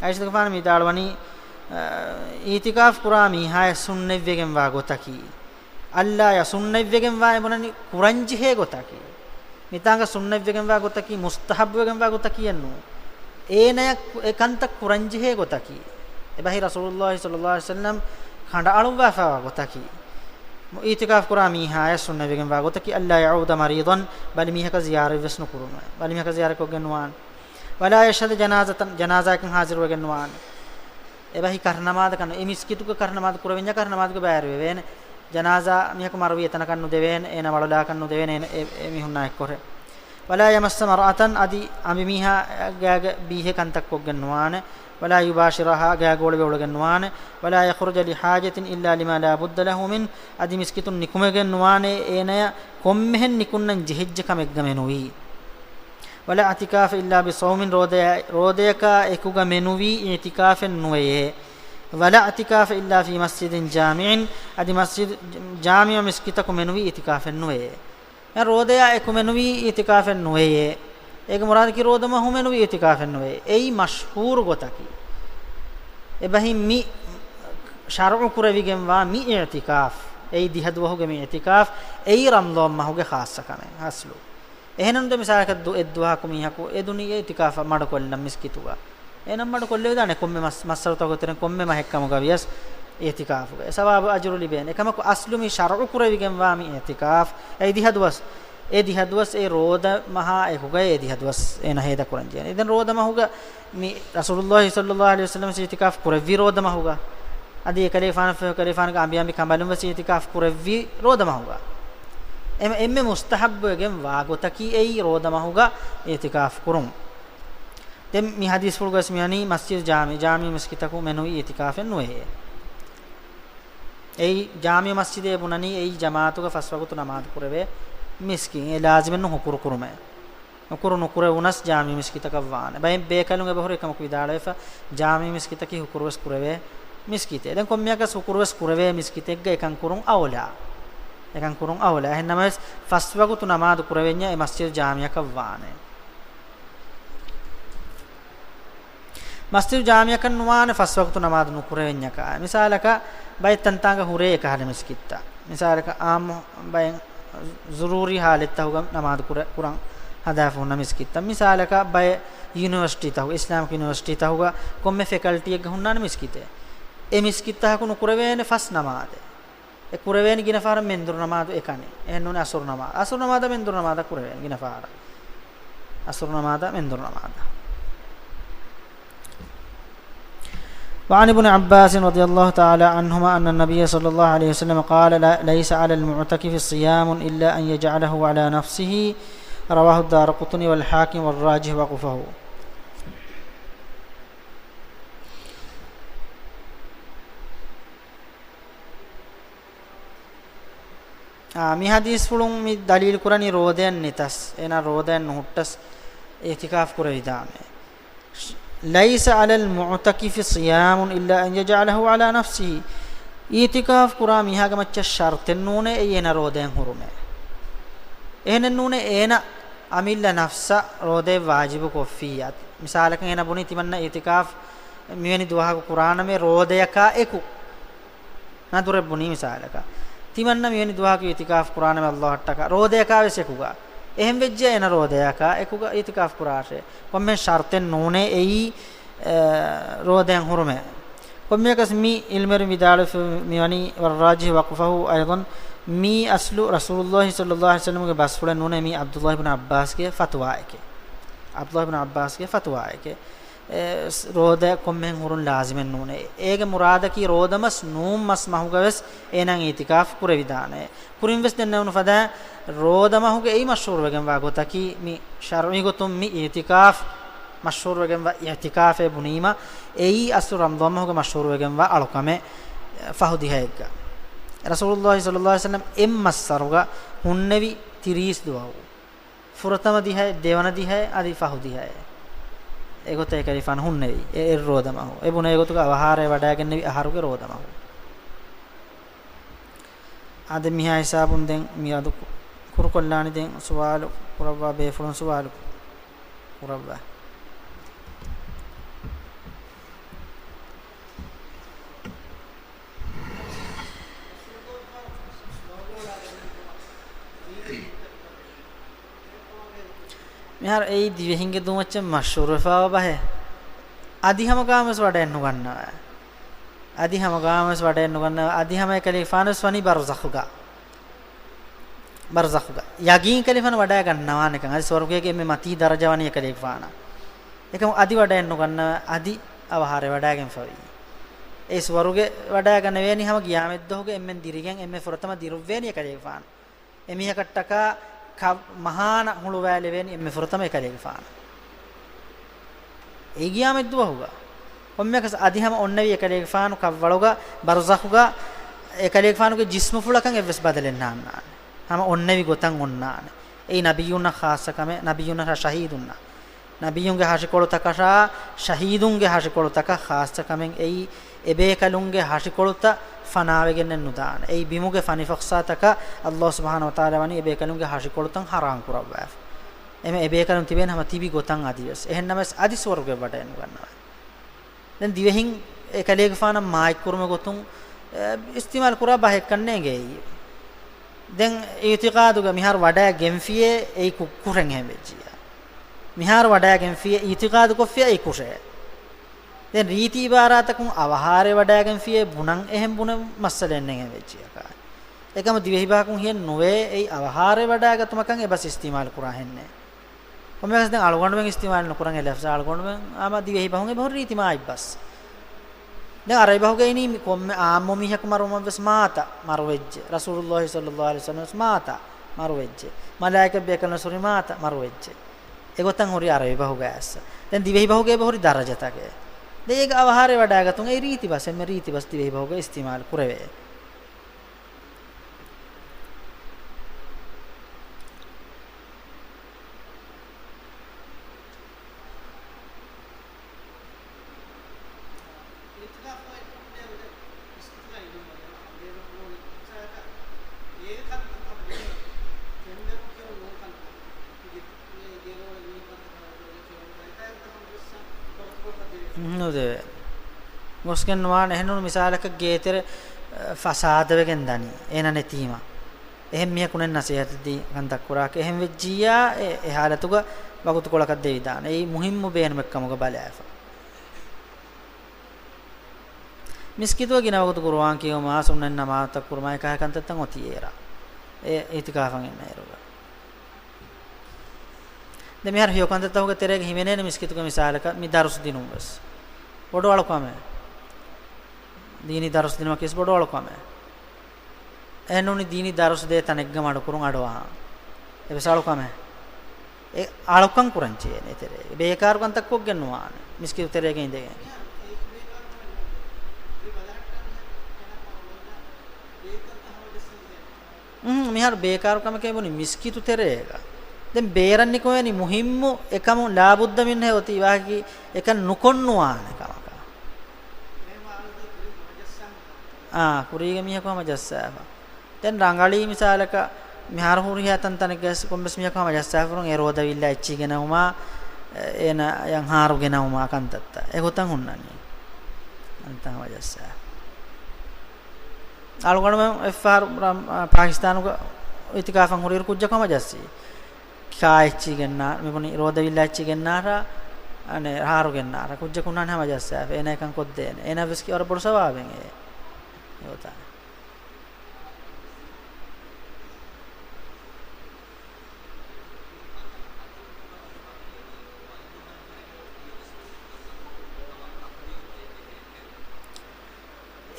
ޢާއިޝަތުގެފާނު ވިދާޅުވަނީ، އަ، އިޢުތިކާފު ކުރާ މީހާޔަށް ސުންނަތްވެގެންވާ ގޮތަކީ، އައްލާ ޔަ-، ސުންނަތްވެގެންވާ އެބުނަނީ ކުރަންޖެހޭ ގޮތަކީ. މިތާނގަ ސުންނަތްވެގެންވާ ގޮތަކީ، މުސްތަޙައްބުވެގެންވާ ގޮތަކީއެއް ނޫން. އޭނަޔަށް އެ ކަންތައް ކުރަންޖެހޭ ގޮތަކީ. އެބަހީ ރަސޫލުﷲ ޞައްލަﷲ ޢަލައިހި ވަސައްލަމް ކަނޑައަޅުއްވާފައިވާ ގޮތަކީ. އިޢުތިކާފު ކުރާ މީހާޔަށް ސުންނަތްވެގެންވާ ގޮތަކީ، ألا يعود مريضا، ބަލި މީހަކަށް ޒިޔާރަތްވެސް ނުކުރުމެވެ. ބަލި މީހަކަށް ޒިޔާރަތްކޮށްގެން ނުވާނެ. ولا يشهد جنازة، ޖަނާޒާއަކަށް ހާޒިރުވެގެން ނުވާނެ. އެބަހީ ކަށަނަމާދަކަށް ނު-، އެ މިސްކިތުގަ ކަށަނަމާދު ކުރެވެންޏާ ކަށަނަމާދުގަ ބައިވެރިވެވޭނެ. ޖަނާޒާ މީހަކު މަރުވީ އެތަނަކަށް ނުދެވޭނެ، އޭނަ ވަޅުލާކަށް ނުދެވޭނެ، އޭނަ އެ، އެ މީހުންނާ އެއްކޮށް. ولا يمس امرأة، އަދި އަނބިމީހާ ގާގަ ބީހެއް ކަންތައް ކޮށްގެން ނުވާނެ. ولا يباشرها، ގާގަ އުޅެވޭ އުޅެގެން ނުވާނެ. ولا يخرج لحاجة إلا لما لا بد له منه، އަދި މިސްކިތުން ނިކުމެގެން ނުވާނެ އޭނަޔަށް ކޮންމެހެން ނިކުންނަން ޖެހިއްޖެ ކަމެއްގަ މެނުވީ. ولا اعتكاف إلا بصوم، ރޯދަޔާ، ރޯދަޔަކާ އެކުގަ މެނުވީ އިޢްތިކާފެއް ނުވެޔޭ. ولا اعتكاف إلا في مسجد جامع، އަދި މަސްޖިދު ޖާމިޢު މިސްކިތަކު މެނުވީ އިޢްތިކާފެއް ނުވެޔޭ. އެ ރޯދަޔާ އެކު މެނުވީ އިޢްތިކާފެއް ނުވެޔޭ. އޭގެ މުރާދަކީ ރޯދަ މަހު މެނުވީ އިޢްތިކާފެއް ނުވެޔޭ. އެއީ މަޝްހޫރު ގޮތަކީ. އެބަހީ މި ޝަރުޢު ކުރެވިގެންވާ މި އިޢްތިކާފް، އެއީ ދިހަ ދުވަހުގެ މި އިޢްތިކާފް، އެއީ ރަމަޟާން މަހުގެ ޚާއްޞަ ކަމެއް އަސްލު. އެހެނެއްނު މިސާލަކަށް ދު-، އެއްދުވަހަކު މީހަކު އެދުނީ އިޢްތިކާފަށް މަޑުކޮށްލަން މިސްކިތުގަ. އޭނަ މަޑުކޮށްލެވިދާނެ ކޮންމެ މަސް-، މައްސަރުތަކުގެ ތެރެއިން ކޮންމެ މަހެއްކަމުގަ ވިޔަސް އިޢްތިކާފުގަ އެ ސަވާބު އަޖުރު ލިބޭނެ. އެކަމަކު އަސްލު މި ޝަރުޢު ކުރެވިގެންވާ މި އިޢްތިކާފް އެއީ ދިހަ ދުވަސް. އެ ދިހަ ދުވަސް އެ ރޯދަ މަހާ އެކުގައި އެ ދިހަ ދުވަސް އޭނަ ހޭދަ ކުރަން ޖެހޭނެ. ދެން ރޯދަ މަހުގަ މި ރަސޫލުﷲ ޞައްލައްލާހު ޢަލައިހި ވަސައްލަމަ އިޢްތިކާފް ކުރެއްވި ރޯދަ މަހުގަ. އަދި އެކަލޭފާނަށް ފެ-، ކަލޭފާނުގެ އަނބިއަނބި ކަނބަލުން ވެސް އިޢްތިކާފް ކުރެއްވި ރޯދަ މަހުގަ. އެމެ-، އެންމެ މުސްތަޙައްބުވެގެން ވާ ގޮތަކީ އެއީ ރޯދަ މަހުގަ އިޢްތިކާފް ކުރުން. ދެން މި ޙަދީޘްފުޅުގަސް މިވަނީ މަސްޖިދު ޖާމި، ޖާމި މިސްކިތަކު މެނުވީ އިޢްތިކާފެއް ނުވެޔޭ. އެއީ ޖާމިޢު މަސްޖިދޭ ބުނަނީ އެއީ ޖަމާޢަތުގަ ފަސް ވަގުތު ނަމާދު ކުރެވޭ މިސްކިތް. އެ ލާޒިމެއްނު ހުކުރު ކުރުމޭ. ހުކުރު ނުކުރެވުނަސް ޖާމިޢު މިސްކިތަކަށް ވާނެ. ބައެއް ބޭކަލުން އެބަހުރި އެކަމަކު ވިދާޅުވެފަ، ޖާމިޢު މިސްކިތަކީ ހުކުރުވެސް ކުރެވޭ މިސްކިތެއް. ދެން ކޮންމެއަކަސް ހުކުރުވެސް ކުރެވޭ މިސްކިތެއްގަ އެކަން ކުރުން އައުލާ. އެކަން ކުރުން އައުލާ. އެހެންނަމަވެސް ފަސް ވަގުތު ނަމާދު ކުރެވެންޏާ އެ މަސްޖިދު ޖާމިޢަކަށް ވާނެ. މަސްޖިދު ޖާމިޢަކަށް ނުވާނެ ފަސް ވަގުތު ނަމާދު ނުކުރެވެންޏަކާ. މިސާލަކަށް ބައެއް ތަންތާނގަ ހުރޭ އެކަހަލަ މިސްކިތްތައް. މިސާލަކަށް އާއްމު ބައެއް ޒުރޫރީ ހާލަތްތަކުގަ ނަމާދު ކުރެ-، ކުރަން ހަދާފަ ހުންނަ މިސްކިތްތައް. މިސާލަކަށް ބައެއް ޔުނިވަރސިޓީތަކު، އިސްލާމިކް ޔުނިވަރސިޓީތަކުގަ ކޮންމެ ފެކަލްޓީއެއްގަ ހުންނާނެ މިސްކިތެއް. އެ މިސްކިތްތަކަކު ނުކުރެވޭނެ ފަސް ނަމާދެއް. އެ ކުރެވޭނެ ގިނަ ފަހަރަށް މެންދުރު ނަމާދު އެކަނި. އެހެންނޫން އަސުރު ނަމާދު. އަސުރު ނަމާދަށް މެންދުރު ނަމާދަށް ކުރެވޭނެ ގިނަ ފަހަރަށް. އަސުރު ނަމާދަށް މެންދުރު ނަމާދަށް. وعن ابن عباس رضي الله تعالى عنهما أن النبي صلى الله عليه وسلم قال: لا، ليس على المعتكف صيام إلا أن يجعله على نفسه. رواه الدارقطني والحاكم والراجح وقفه. އާ، މި ޙަދީޘްފުޅުން މި ދަލީލު ކުރަނީ ރޯދައެއް ނެތަސް، އޭނާ ރޯދައެއް ނުހުއްޓަސް އިޢްތިކާފް ކުރެވިދާނެ. ليس على المعتكف صيام إلا أن يجعله على نفسه. އިޢްތިކާފް ކުރާ މީހާގެ މައްޗަށް ޝަރުޠެއް ނޫނޭ އެއީ އޭނާ ރޯދައިން ހުރުމޭ. އެހެނެއް ނޫނޭ އޭނާ އަމިއްލަ ނަފްސަށް ރޯދައެއް ވާޖިބު ކޮށްފިއްޔާ. މިސާލަކަށް އޭނާ ބުނީ ތިމަންނަ އިޢްތިކާފް މިވެނި ދުވަހަކު ކުރާނަމޭ ރޯދަޔަކާ އެކު. ނަދުރެއް ބުނީ މިސާލަކަށް. ތިމަންނަ މިވެނި ދުވަހަކު އިޢްތިކާފް ކުރާނަމޭ ﷲ އަށްޓަކާ. ރޯދަޔަކާ ވެސް އެކުގަ. އެހެން ވެއްޖެ އޭނަ ރޯދަޔަކާ އެކުގަ އިޢްތިކާފް ކުރާށޭ. ކޮންމެ ޝަރުޠެއް ނޫނޭ އެއީ، އެ، ރޯދައިން ހުރުމޭ. ކޮންމެއަކަސް މި ޢިލްމުވެރިން ވިދާޅުވެފަ މިވަނީ والراجح وقفه أيضا، މީ އަސްލު ރަސޫލުﷲ ޞައްލަﷲ ޢަލައިހި ވަސައްލަމްގެ ބަސްފުޅެއް ނޫނޭ، މީ ޢަބްދުﷲ ބިން ޢައްބާސްގެ ފަތުވާއެކޭ. ޢަބްދުﷲ ބިން ޢައްބާސްގެ ފަތުވާއެކޭ. އެ، ރޯދަ ކޮންމެހެން ހުރުން ލާޒިމެއް ނޫނޭ. އޭގެ މުރާދަކީ ރޯދަމަސް ނޫން މަސް މަހުގަވެސް އޭނާ އިޢްތިކާފް ކުރެވިދާނެ. ކުރިންވެސް ދެންނެވުނު ފަދަ ރޯދަމަހުގެ އެއީ މަޝްހޫރުވެގެންވާ ގޮތަކީ، މި ޝަރުޢީ ގޮތުން މި އިޢްތިކާފް މަޝްހޫރުވެގެންވާ އިޢްތިކާފޭ ބުނީމަ، އެއީ އަސްލު ރަމަޟާން މަހުގެ މަޝްހޫރުވެގެންވާ އަޅުކަމެއް، ފަހު ދިހައެއްގަ. ރަސޫލުﷲ ޞައްލަﷲ ޢަލައިހި ވަސައްލަމް އެއްމައްސަރުގަ ހުންނެވި ތިރީސް ދުވަހު. ފުރަތަމަ ދިހައެއް، ދެވަނަ ދިހައެއް، އަދި ފަހު ދިހައެއް. އެގޮތަށް އެކަލޭގެފާނު ހުންނެވި. އެ އެއް ރޯދަމަހު. އެ ބުނެވި ގޮތުގަ އަވަހާރަވެ ވަޑައިގެންނެވި އަހަރުގެ ރޯދަމަހު. އާދެ، މިހާ ހިސާބުން ދެން މިއަދު ކު-، ކުރުކޮށްލާނީ. ދެން ސުވާލު ކުރައްވާ، ބޭފުޅުން ސުވާލު ކުރައްވާ. މިހާރު އެއީ ދިވެހިންގެ ދޫމައްޗަށް މަޝްހޫރުވެފައިވާ ބަހެއް. އަދި ހަމަ ގާމަސް ވަޑައެއް ނުގަންނަވާ. އަދި ހަމަ ގާމަސް ވަޑައެއް ނުގަންނަވާ. އަދި ހަމަ އެކަލޭގެފާނުވެސް ވަނީ ބަރުޒަޚުގަ. ބަރުޒަޚުގަ. ޔަގީން އެކަލޭގެފާނު ވަޑައިގަންނަވާނެކަން. އަދި ސުވަރުގޭގެ އެންމެ މަތީ ދަރަޖަ ވަނީ އެކަލޭގެފާނަށް. އެކަމު އަދި ވަޑައެއް ނުގަންނަވާ. އަދި އަވަހާރަވެ ވަޑައިގެންފަވީ. އެ ސުވަރުގެ ވަޑައިގަނެވޭނީ ހަމަ ގިޔާމަތްދުވަހުގެ އެންމެން ދިރިގެން އެންމެ ފުރަތަމަ ދިރުއްވޭނީ އެކަލޭގެފާނު. އެމީހަކަށްޓަކާ ކަ-، މަހާނަ ހުޅުވާލެވޭނީ އެންމެ ފުރަތަމަ އެކަލޭގެފާނަށް. އެއީ ޤިޔާމަތްދުވަހުގަ. ކޮންމެއަކަސް އަދި ހަމަ އޮންނެވި އެކަލޭގެފާނު ކަށްވަޅުގަ، ބަރުޒަޚުގަ، އެކަލޭގެފާނުގެ ޖިސްމުފުޅަކަށް އެއްވެސް ބަދަލެއް ނާންނާނެ. ހަމަ އޮންނެވި ގޮތަށް އޮންނާނެ. އެއީ ނަބިއްޔުންނަށް ޚާއްޞަ ކަމެއް، ނަބިއްޔުންނަށާ ޝަހީދުންނަށް. ނަބިއްޔުންގެ ހަށިކޮޅުތަކަށާ ޝަހީދުންގެ ހަށިކޮޅުތަކަށް ޚާއްޞަ ކަމެއް އެއީ، އެބޭކަލުންގެ ހަށިކޮޅުތައް ފަނާވެގެންނެއް ނުދާނެ. އެއީ ބިމުގެ ފަނިފައްސާތަކަށް ﷲ ސުބްޙާނަހޫ ވަތަޢާލާ ވަނީ އެބޭކަލުންގެ ހަށިކޮޅުތައް ޙަރާމް ކުރައްވާފަ. އެމެ އެބޭކަލުން ތިބޭނެ ހަމަ ތިބި ގޮތަށް އަދިވެސް. އެހެންނަމަވެސް އަދި ސުވަރުގެ ވަޑައެއް ނުގަންނަވާ. ދެން ދިވެހިން އެކަލޭގެފާނަށް މާތްކުރުމުގެ ގޮތުން، އެ، އިސްތިޢުމާލު ކުރާ ބަހެއްކަން ނޭނގޭ. ދެން އިޢުތިޤާދުގަ މިހާރު ވަޑައިގެންފިޔޭ އެއީ ކު-، ކުށެއް ހެން ވެއްޖިއްޔާ. މިހާރު ވަޑައިގެންފިޔޭ އިޢުތިޤާދު ކޮށްފިޔާ އެއީ ކުށެއް. ދެން ރީތި އިބާރާތަކުން އަވަހާރަވެވަޑައިގެންފިޔޭ ބުނަން އެހެން ބުނެ މައްސަލައެއް ނެތް ހެން ވެއްޖިއްޔާ. އެކަމު ދިވެހިބަހަކުން ހިޔެއް ނުވޭ އެއީ އަވަހާރަވެވަޑައިގަތުމަކަށް އެބަސް އިސްތިޢުމާލު ކުރާ ހެންނޭ. ކޮންމެއަކަސް ދެން އަޅުގަނޑުމެން އިސްތިޢުމާލު ނުކުރަން އެ ލަފްޒަށް އަޅުގަނޑުމެން ހަމަ ދިވެހިބަހުން އެބަހުރި ރީތި މާތް ބަސް. ދެން އަރަބިބަހުގައި އިނީ މި ކޮންމެ އާއްމު މީހަކު މަރުވުމަށްވެސް މާތަ މަރުވެއްޖެ. ރަސޫލުﷲ ޞައްލަﷲ ޢަލައިހި ވަސައްލަމަވެސް މާތަ މަރުވެއްޖެ. މަލާއިކަ ބޭކަލުން ސުރި މާތަ މަރުވެއްޖެ. އެގޮތަށް ހުރި އަރަބިބަހުގައި އައްސަ. ދެން ދިވެހިބަހުގައި އެބަހުރި ދަރަޖަތަކެއް. ދެން އޭގަ އަވަހާރަވެވަޑައިގަތުން އެއީ ރީތި ބަސް، އެންމެ ރީތި ބަސް ދިވެހިބަހުގައި އިސްތިޢުމާލު ކުރެވޭ. ނުދެވޭ. ގޮސްގެން ނުވާނެ. އެހެންނޫން މިސާލަކަށް ގޭތެރެ، އަ، ފަސާދަވެގެން ދަނީ. އޭނަ ނެތީމަ. އެހެން މީހަކު ނެތް ނަސޭހަތެއްދީ ކަންތައް ކުރާކަށް. އެހެން ވެއްޖިއްޔާ އެ، އެ ހާލަތުގަ ވަގުތުކޮޅަކަށް ދެވިދާނެ. އެއީ މުހިއްމު ބޭނުމެއްކަމުގަ ބަލާފަ. މިސްކިތުގަ ގިނަ ވަގުތު ޤުރުއާން ކިޔުމާ، ސުންނަތް ނަމާދުތައް ކުރުމާ، އެކަހަލަ ކަންތައްތައް އޮތީ އޭރަށް. އެ އިޢުތިކާފަށް އިންނައިރުގަ. ދެން މިހާރު ހެޔޮ ކަންތައްތަކުގެ ތެރޭގަ ހިމެނޭނެ މިސްކިތުގެ މިސާލަކަށް މި ދަރުސް ދިނުން ވެސް. ބޮޑު އަޅުކަމެއް. ދީނީ ދަރުސް ދިނުމަކީ ވެސް ބޮޑު އަޅުކަމެއް. އެހެންނޫނީ ދީނީ ދަރުސް ދޭ ތަނެއްގަ މަޑުކުރުން އަޑުއަހާ. އެވެސް އަޅުކަމެއް. އެ އަޅުކަން ކުރަން ޖެހޭނެ ތެރޭގަ. ބޭކާރު ކަންތައް ކޮށްގެން ނުވާނެ. މިސްކިތު ތެރޭގަ އިނދެގެން. އުނހު، މިހާރު ބޭކާރު ކަމެކޭ ބުނި މިސްކިތު ތެރޭގަ. ދެން ބޭރަށް ނިކުމެވެނީ މުހިއްމު އެކަމު ލާބުއްދަ މިންހަ އޮތީ ވާހަކަ އެކަން ނުކޮށްނުވާނެ ކަމަކަށް. އާ، ކުރީގެ މީހަކު ހަމަ ޖައްސާފަ. ދެން ރަނގަޅީ މިސާލަކަށް މިހާރު ހުރިހާ ތަން ތަނެއްގަ ކޮންމެސް މީހަކު ހަމަ ޖައްސާފަ އެ ރޯދަ ވިއްލާ އެއްޗި ގެނައުމާ، އޭނަ ޔަން ހާރު ގެނައުމާ ކަންތައްތައް. އެގޮތަށް ހުންނަނީ. އަންތަ ހަމަ ޖައްސާފަ. އަޅުގަނޑުމެން އެއްފަހަރު ރަ-، ޕާކިސްތާނުގަ އިޢުތިކާފަށް ހުރިއިރު ކުއްޖަކު ހަމަ ޖައްސީ. ކާ އެއްޗި ގެންނާ، މިބުނި ރޯދަ ވިއްލާ އެއްޗި ގެންނާށާ، އަނެއް ހާރު ގެންނާށާ. ކުއްޖަކު ހުންނާނެ ހަމަ ޖައްސާފަ. އޭނަ އެކަން ކޮށްދޭނެ. އޭނަ ވެސް ކިޔަވަރަށް ބޮޑު ސަވާބެއް އެ. އެގޮތަށް.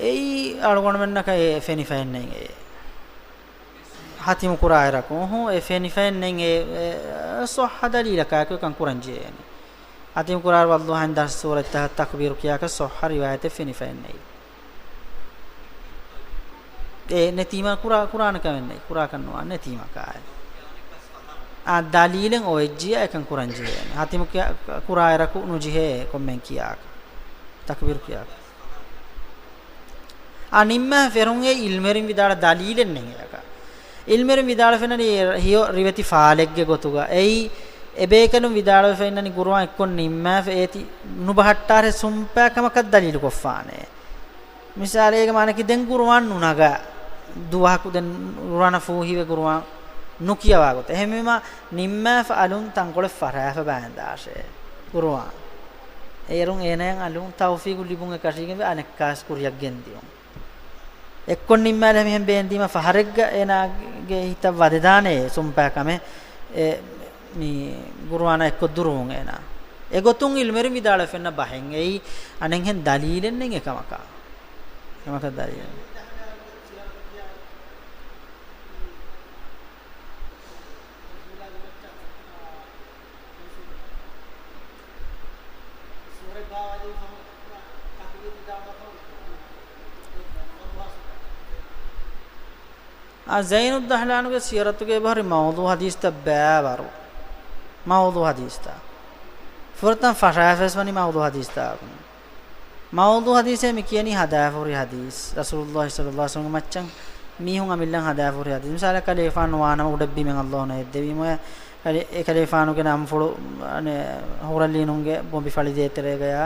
އެއީ އަޅުގަނޑުމެންނަކަށް އެ ފެނިފައެއް ނެތް އެ. ހަތިމު ކުރާއިރަކު، އުނހު، އެ ފެނިފައެއް ނެތް އެ، އެ، ޞައްޙަ ދަލީލަކާއެކު އެކަން ކުރަން ޖެހޭނެ. ހަތިމު ކުރާއިރު ﷲ އިން ދަސް ސޫރަތްތައް ތަކްބީރު ކިޔާކަށް ޞައްޙަ ރިވާޔަތެއް ފެނިފައެއް ނެތް. އެ ނެތީމަ ކުރާ، ކުރާނެ ކަމެއް ނެތް، ކުރާކަށް ނުވާ ނެތީމަ ކާއެއް. އާ، ދަލީލެއް އޮވެއްޖިއްޔާ އެކަން ކުރަން ޖެހޭނެ. ހަތިމު ކިޔާ، ކުރާއިރަކު ނުޖެހޭ ކޮންމެ ކިޔާކަށް. ތަކްބީރު ކިޔާކަށް. އާ، ނިންމާ ފެރުން އެ ޢިލްމުވެރިން ވިދާޅު ދަލީލެއް ނެތް އެއަކަށް. ޢިލްމުވެރިން ވިދާޅުވެފައިންނަނީ ހެޔޮ ރިވެތި ފާލެއްގެ ގޮތުގަ. އެއީ، އެބޭކަލުން ވިދާޅުވެފައިންނަނީ ޤުރުއާން އެއްކޮށް ނިންމާފަ އޭތި ނުބަހައްޓާށޭ ސުންޕާ ކަމަކަށް ދަލީލު ކޮށްފާނެ. މިސާލެއްގެ މާނައަކީ ދެން ޤުރުއާން ނުނަގާ ދުވަހަކު ދެން ޤުރުއާނަށް ފޫހިވެ ޤުރުއާން ނުކިޔަވާ ގޮތަށް. އެހެންވީމާ ނިންމާފަ އަލުން ތަންކޮޅެއް ފަށާފަ ބާންދާށޭ ޤުރުއާން. އޭރުން އޭނަޔަށް އަލުން ތައުފީޤު ލިބުން އެކަށީގެންވެ އަނެއްކާވެސް ކުރިއަށް ގެންދިއުން. އެއްކޮށް ނިންމާލެ މިހެން ބޭންދީމަ ފަހަރެއްގަ އޭނާގެ ހިތަށް ވަދެދާނެ ސުންޕާ ކަމެއް އެ މި ޤުރުއާނާ އެއްކޮށް ދުރުވުން އޭނާ. އެގޮތުން ޢިލްމުވެރިން ވިދާޅުވެފައިންނަ ބަހެއް އެއީ އަނެއްހެން ދަލީލެއް ނެތް އެކަމަކަށް. އެކަމަކަށް ދަލީލެއް ނެތް. އާ، ޒައިނުއްދަހްލާނުގެ ސިޔަރަތުގައި އެބަހުރި މައުޟޫ ހަދީސްތައް ބައިވަރު. މައުޟޫ ހަދީސްތައް. ފުރަތަމަ ފަށާފަވެސް ވަނީ މައުޟޫ ހަދީސްތައް. މައުޟޫ ހަދީސޭ މި ކިޔަނީ ހަދާފަހުރި ހަދީސް. ރަސޫލުﷲ ޞައްލަﷲ ޢަލައިހި ވަސައްލަމްގެ މައްޗަށް މީހުން އަމިއްލަން ހަދާފަހުރި ހަދީސް. މިސާލަކަށް އެކަލޭގެފާނު ނުވާނަމަ އުޑެއް ބިމެއް އައްލޯ ނައެއް ދެވީމަ، އެ، އެކަލޭގެފާނުގެ ނަންފުޅު، އަނެއް، ހޫރަލީނުންގެ ބޮނބި ފަޅި ދޭތެރޭގަޔާ،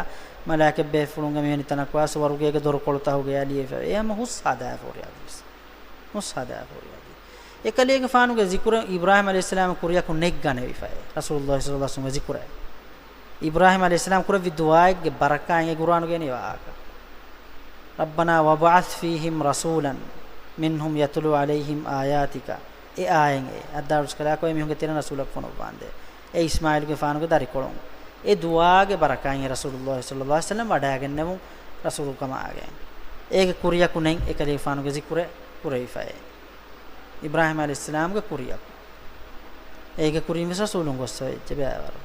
މަލާއިކަތް ބޭފުޅުންގެ މިވެނި ތަނަކުވާ ސުވަރުގޭގެ ދޮރުކޮޅުތަކުގަޔާ ލިޔެފަ. އެ ހަމަ ހުސް ހަދާފަހުރި ހަދީސް. ހުސް ހަދާފަހުރި ހަދީސް. އެކަލޭގެފާނުގެ ޒިކުރެއް އިބްރާހީމް ޢަލައިހިއްސަލާމް ކުރިއަކު ނެތް ގަނެވިފައޭ. ރަސޫލުﷲ ޞައްލަﷲ ޢަލައިހި ވަސައްލަމްގެ ޒިކުރެއް. އިބްރާހީމް ޢަލައިހިއްސަލާމް ކުރެއްވި ދުޢާއެއްގެ ބަރަކާތް އެ ޤުރްއާނުގައި އިނީ ވާހަކަ. رَبَّنَا وَابْعَثْ فِيهِمْ رَسُولًا مِنْهُمْ يَتْلُو عَلَيْهِمْ آيَاتِكَ. އެ އާޔަތް އެ. އައްދާވަރު ސްކަލާކޯ އެ މީހުންގެ ތެރެއިން ރަސޫލަކު ފޮނުއްވާނދޭ. އެ އިސްމާޢީލުގެފާނުގެ ދަރިކޮޅުން. އެ ދުޢާގެ ބަރަކާތް އެ ރަސޫލުﷲ ޞައްލަﷲ ޢަލައިހި ވަސައްލަމް ވަޑައިގެންނެވުން ރަސޫލުކަމާގެން. އޭގެ ކުރިއަކު ނެތް އެކަލޭގެފާނުގެ ޒިކުރެއް ކުރެވިފައޭ. އިބްރާހީމް ޢަލައިހިއްސަލާމްގެ ކުރިއަކު. އޭގެ ކުރިން ވެސް ރަސޫލުން ގޮއްސަ ވެއްޖެ ބައިވަރު.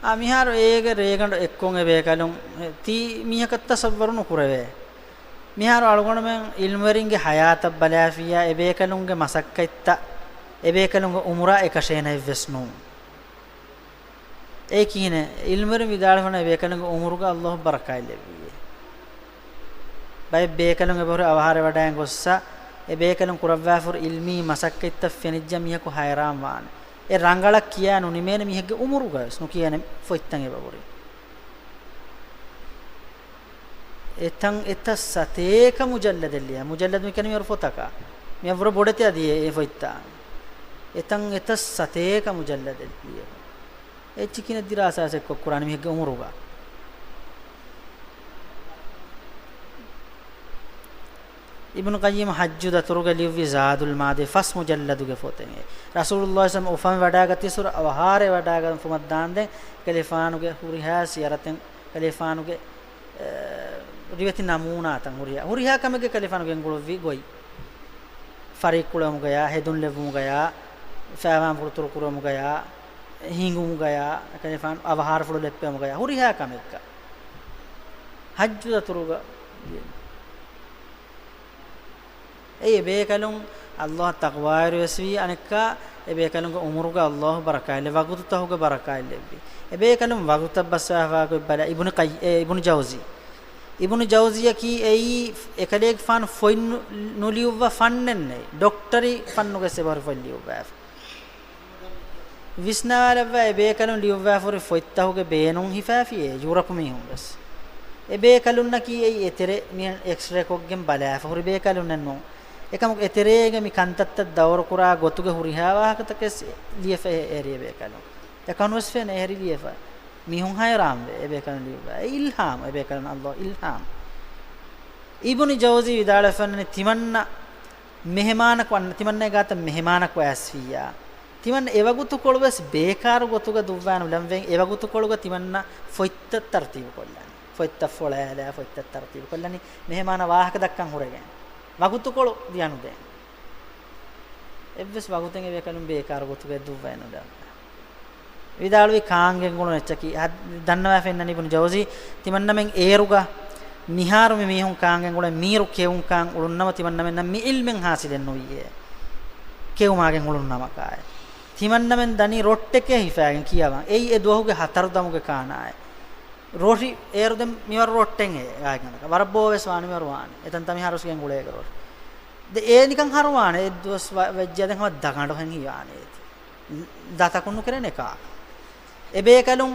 އާ، މިހާރު އޭގެ ރޭގަނޑު އެއްކޮށް އެ ބޭކަލުން ތީ މީހަކަށް ތަޞައްވަރު ނުކުރެވޭ. މިހާރު އަޅުގަނޑުމެން ޢިލްމުވެރިންގެ ޙަޔާތަށް ބަލާފިއްޔާ، އެ ބޭކަލުންގެ މަސައްކަތްތައް އެ ބޭކަލުންގެ ޢުމުރާ އެކަށޭނަ އެއްވެސް ނޫން. އެ ކިހިނެއް؟ ޢިލްމުވެރިން ވިދާޅުވަނީ އެ ބޭކަލުންގެ ޢުމުރުގަ ﷲ ބަރަކާތް ލެއްވިއޭ. ބައެއް ބޭކަލުން އެބަހުރި އަވަހާރަވެވަޑައިގެން ގޮއްސަ، އެ ބޭކަލުން ކުރައްވާފަހުރި ޢިލްމީ މަސައްކަތްތައް ފެނިއްޖެ މީހަކު ހައިރާން ވާނެ. އެ ރަނގަޅަށް ކިޔާ ނުނިމޭނެ މީހެއްގެ ޢުމުރުގަވެސް ނުކިޔޭނެ ފޮތްތައް އެބަހުރި. އެތަން އެތައް ސަތޭކަ މުޖައްލަދެއް ލިޔާ. މުޖައްލަދު މި ކިޔަނީ މިވަރު ފޮތަކަށް. މިއަށްވުރެ ބޮޑެތި އަދި އެ، އެ ފޮތްތައް. އެތަން އެތައް ސަތޭކަ މުޖައްލަދެއް ލިޔެވުނު. އެއްޗި ކިހިނެއް ދިރާސާ އެއްކޮށް ކުރާނެ މީހެއްގެ ޢުމުރުގަ؟ އިބްނު ޤައްޔިމް ޙައްޖު ދަތުރުގަ ލިޔުއްވި ޒާދުލް މަޢާދު ފަސް މުޖައްލަދުގެ ފޮތެއް. ރަސޫލުﷲ ޞައްލަﷲ ޢަލައިހި ވަސައްލަމް އުފަންވެވަޑައިގަތީ ސުރަ އަވަހާރަވެވަޑައިގަތުމަށް ދާންދެން ކަލޭފާނުގެ ހުރިހާ ސިޔަރަތެއް، ކަލޭފާނުގެ، އެ، ރިވެތި ނަމޫނާތައް ހުރިހާ، ހުރިހާ ކަމެއްގެ ކަލޭފާނު ގެންގުޅުއްވި ގޮތް. ފަރީއްކުޅެވުމުގަޔާ، ހެދުން ލެއްވުމުގަޔާ، ފައިވާންފުޅު ތުރުކުރުވުމުގަޔާ، ހިނގުމުގަޔާ، ކަލޭފާނު އަވަހާރަފުޅު ލެއްޕެވުމުގަޔާ، ހުރިހާ ކަމެއްގަ. ޙައްޖު ދަތުރުގަ އެއީ އެބޭކަލުން ﷲ އަށް ތަޤްވާވެރިވެސްވީ، އަނެއްކާ އެބޭކަލުންގެ ޢުމުރުގަ ﷲ ބަރަކާތްލެއް، ވަގުތުތަކުގެ ބަރަކާތްލެއްވި. އެބޭކަލުން ވަގުތަށް ބައްސަވާފަ ގޮތް ބަލާ، އިބްނު ޤައް-، އެ، އިބްނު ޖައުޒީ. އިބްނު ޖައުޒީއަކީ އެއީ އެކަލޭގެފާނު ފޮތް ނު-، ނުލިޔުއްވާ ފަންނެއް ނެތް. ޑޮކްޓަރީ ފަންނުގެ އެބަހުރި ފޮތް ލިޔުއްވާފަ. ވިސްނާލައްވާ، އެބޭކަލުން ލިޔުއްވާފަހުރި ފޮތްތަކުގެ ބޭނުން ހިފާފިއޭ ޔޫރަޕު މީހުން ވެސް. އެބޭކަލުންނަކީ އެއީ އެތެރެ މިހެން އެކްސްރޭ ކޮށްގެން ބަލާފަ ހުރި ބޭކަލުންނެއް ނޫން. އެކަމަކު އެތެރޭގެ މި ކަންތައްތައް ދައުރުކުރާ ގޮތުގެ ހުރިހާ ވާހަކަތަކެސް ލިޔެފަ އެ-، އެހެރި އެބޭކަލުން. އެކަން ވެސް ފެނޭ އެހެރި ލިޔެފަ. މީހުން ހައިރާންވޭ އެބޭކަލުން ލިޔުއްވާ. އެ އިލްހާމް، އެބޭކަލުން ﷲ އިލްހާމް. އިބްނު ޖައުޒީ ވިދާޅުވެފައިވަނީ ތިމަންނަ މެހެމާނަކު އަންނަ، ތިމަންނަގެ ގާތަށް މެހެމާނަކު އައިސްފިއްޔާ، ތިމަންނަ އެވަގުތުކޮޅު ވެސް ބޭކާރު ގޮތުގަ ދުއްވާނުލަންވެ، އެވަގުތުކޮޅުގަ ތިމަންނަ ފޮތްތައް ތަރުތީބު ކޮށްލަނީ. ފޮތްތައް ފޮޅާލާ، ފޮތްތައް ތަރުތީބު ކޮށްލަނީ، މެހެމާނަށް ވާހަކަ ދައްކަން ހުރެގެން. ވަގުތުކޮޅު ދިޔަނުދޭން. އެއްވެސް ވަގުތެއް އެބޭކަލުން ބޭކާރު ގޮތުގައި ދުއްވައެއް ނުލަން. ވިދާޅުވި ކާން ގެންގުޅުނު އެއްޗަކީ، ހަ-، ދަންނަވާފަ އިންނަނީ އިބްނު ޖައުޒީ، ތިމަންނަމެން އޭރުގަ، މިހާރު މި މީހުން ކާން ގެންގުޅޭ، މީރު ކެއުން ކާން އުޅުންނަމަ ތިމަންނަމެންނަށް މި ޢިލްމެއް ހާސިލެއް ނުވިއޭ. ކެއުމާ ގެންގުޅުނު ނަމަކާއި. ތިމަންނަމެން ދަނީ ރޮއްޓެކޭ ހިފާގެން ކިޔަވަން. އެއީ އެ ދުވަހުގެ ހަތަރު ދަމުގެ ކާނާއެއް. ރޮށި އޭރު ދެން މިވަރު ރޮއްޓެއް އެ ގާތްގަނޑަކަށް. ވަރަށް ބޯވެސް ވާނެ މިވަރު ވާނެ. އެތަންތާ މިހާރުވެސް ގެންގުޅޭގެ ރޮށި. ދެ އޭ ނިކަން ހަރުވާނެ. އެއްދުވަސް ވަ-، ވެއްޖެ ދެން ހަމަ ދަގަނޑު ހެން ހިވާނެ އޭތި. ދަތަކުން ނުކެރޭނެ ކާކު. އެބޭކަލުން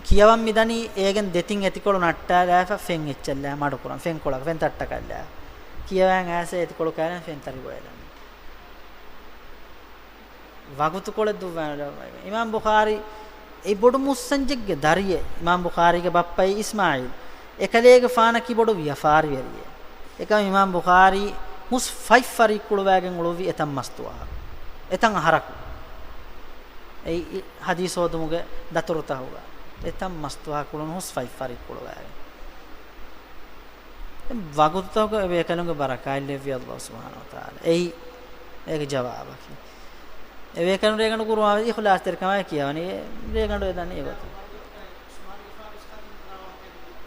ކިޔަވަން މިދަނީ އޭގެން ދެތިން އެތިކޮޅު ނައްޓާލާފަ ފެން އެއްޗެއްލާ މަޑުކުރަން، ފެންކޮޅަކަށް، ފެން ތައްޓަކަށްލާ. ކިޔަވަން އައިސް އެތިކޮޅު ކާލަން ފެން ތަރި ބޮއެލަން. ވަގުތުކޮޅެއް ދުއްވާނެ. އިމާމް ބުޚާރީ އެ ބޮޑު މުއްސަންޖެއްގެ ދަރިއެއް. އިމާމް ބުޚާރީގެ ބައްޕައީ އިސްމާޢީލް. އެކަލޭގެފާނަކީ ބޮޑު ވިޔަފާރިވެރިއެއް. އެކަމަކު އިމާމް ބުޚާރީ ހުސް ފަތް ފަރިއްކުޅުވާގެން އުޅުއްވި އެތަން މަސްތުވާހަކު. އެތަން އަހަރަކު. އެއީ ޙަދީޘް ހޯދުމުގެ ދަތުރުތަކުގަ. އެތަން މަސްތުވާހަކު އުޅުނު ހުސް ފަތް ފަރިއްކުޅުވާގެން. ވަގުތުތަކުގަ އެ ބޭކަލުންގެ ބަރަކާތް ލެއްވި ﷲ ސުބްޙާނަހޫ ވަތަޢާލާ. އެއީ އޭގެ ޖަވާބަކީ. އެ ބޭކަލުން ރޭގަނޑު ޤުރުއާން އިޚްލާޞްތެރިކަމާއި ކިޔަވަނީ، އެ ރޭގަނޑު އެދަނީ އެގޮތަށް.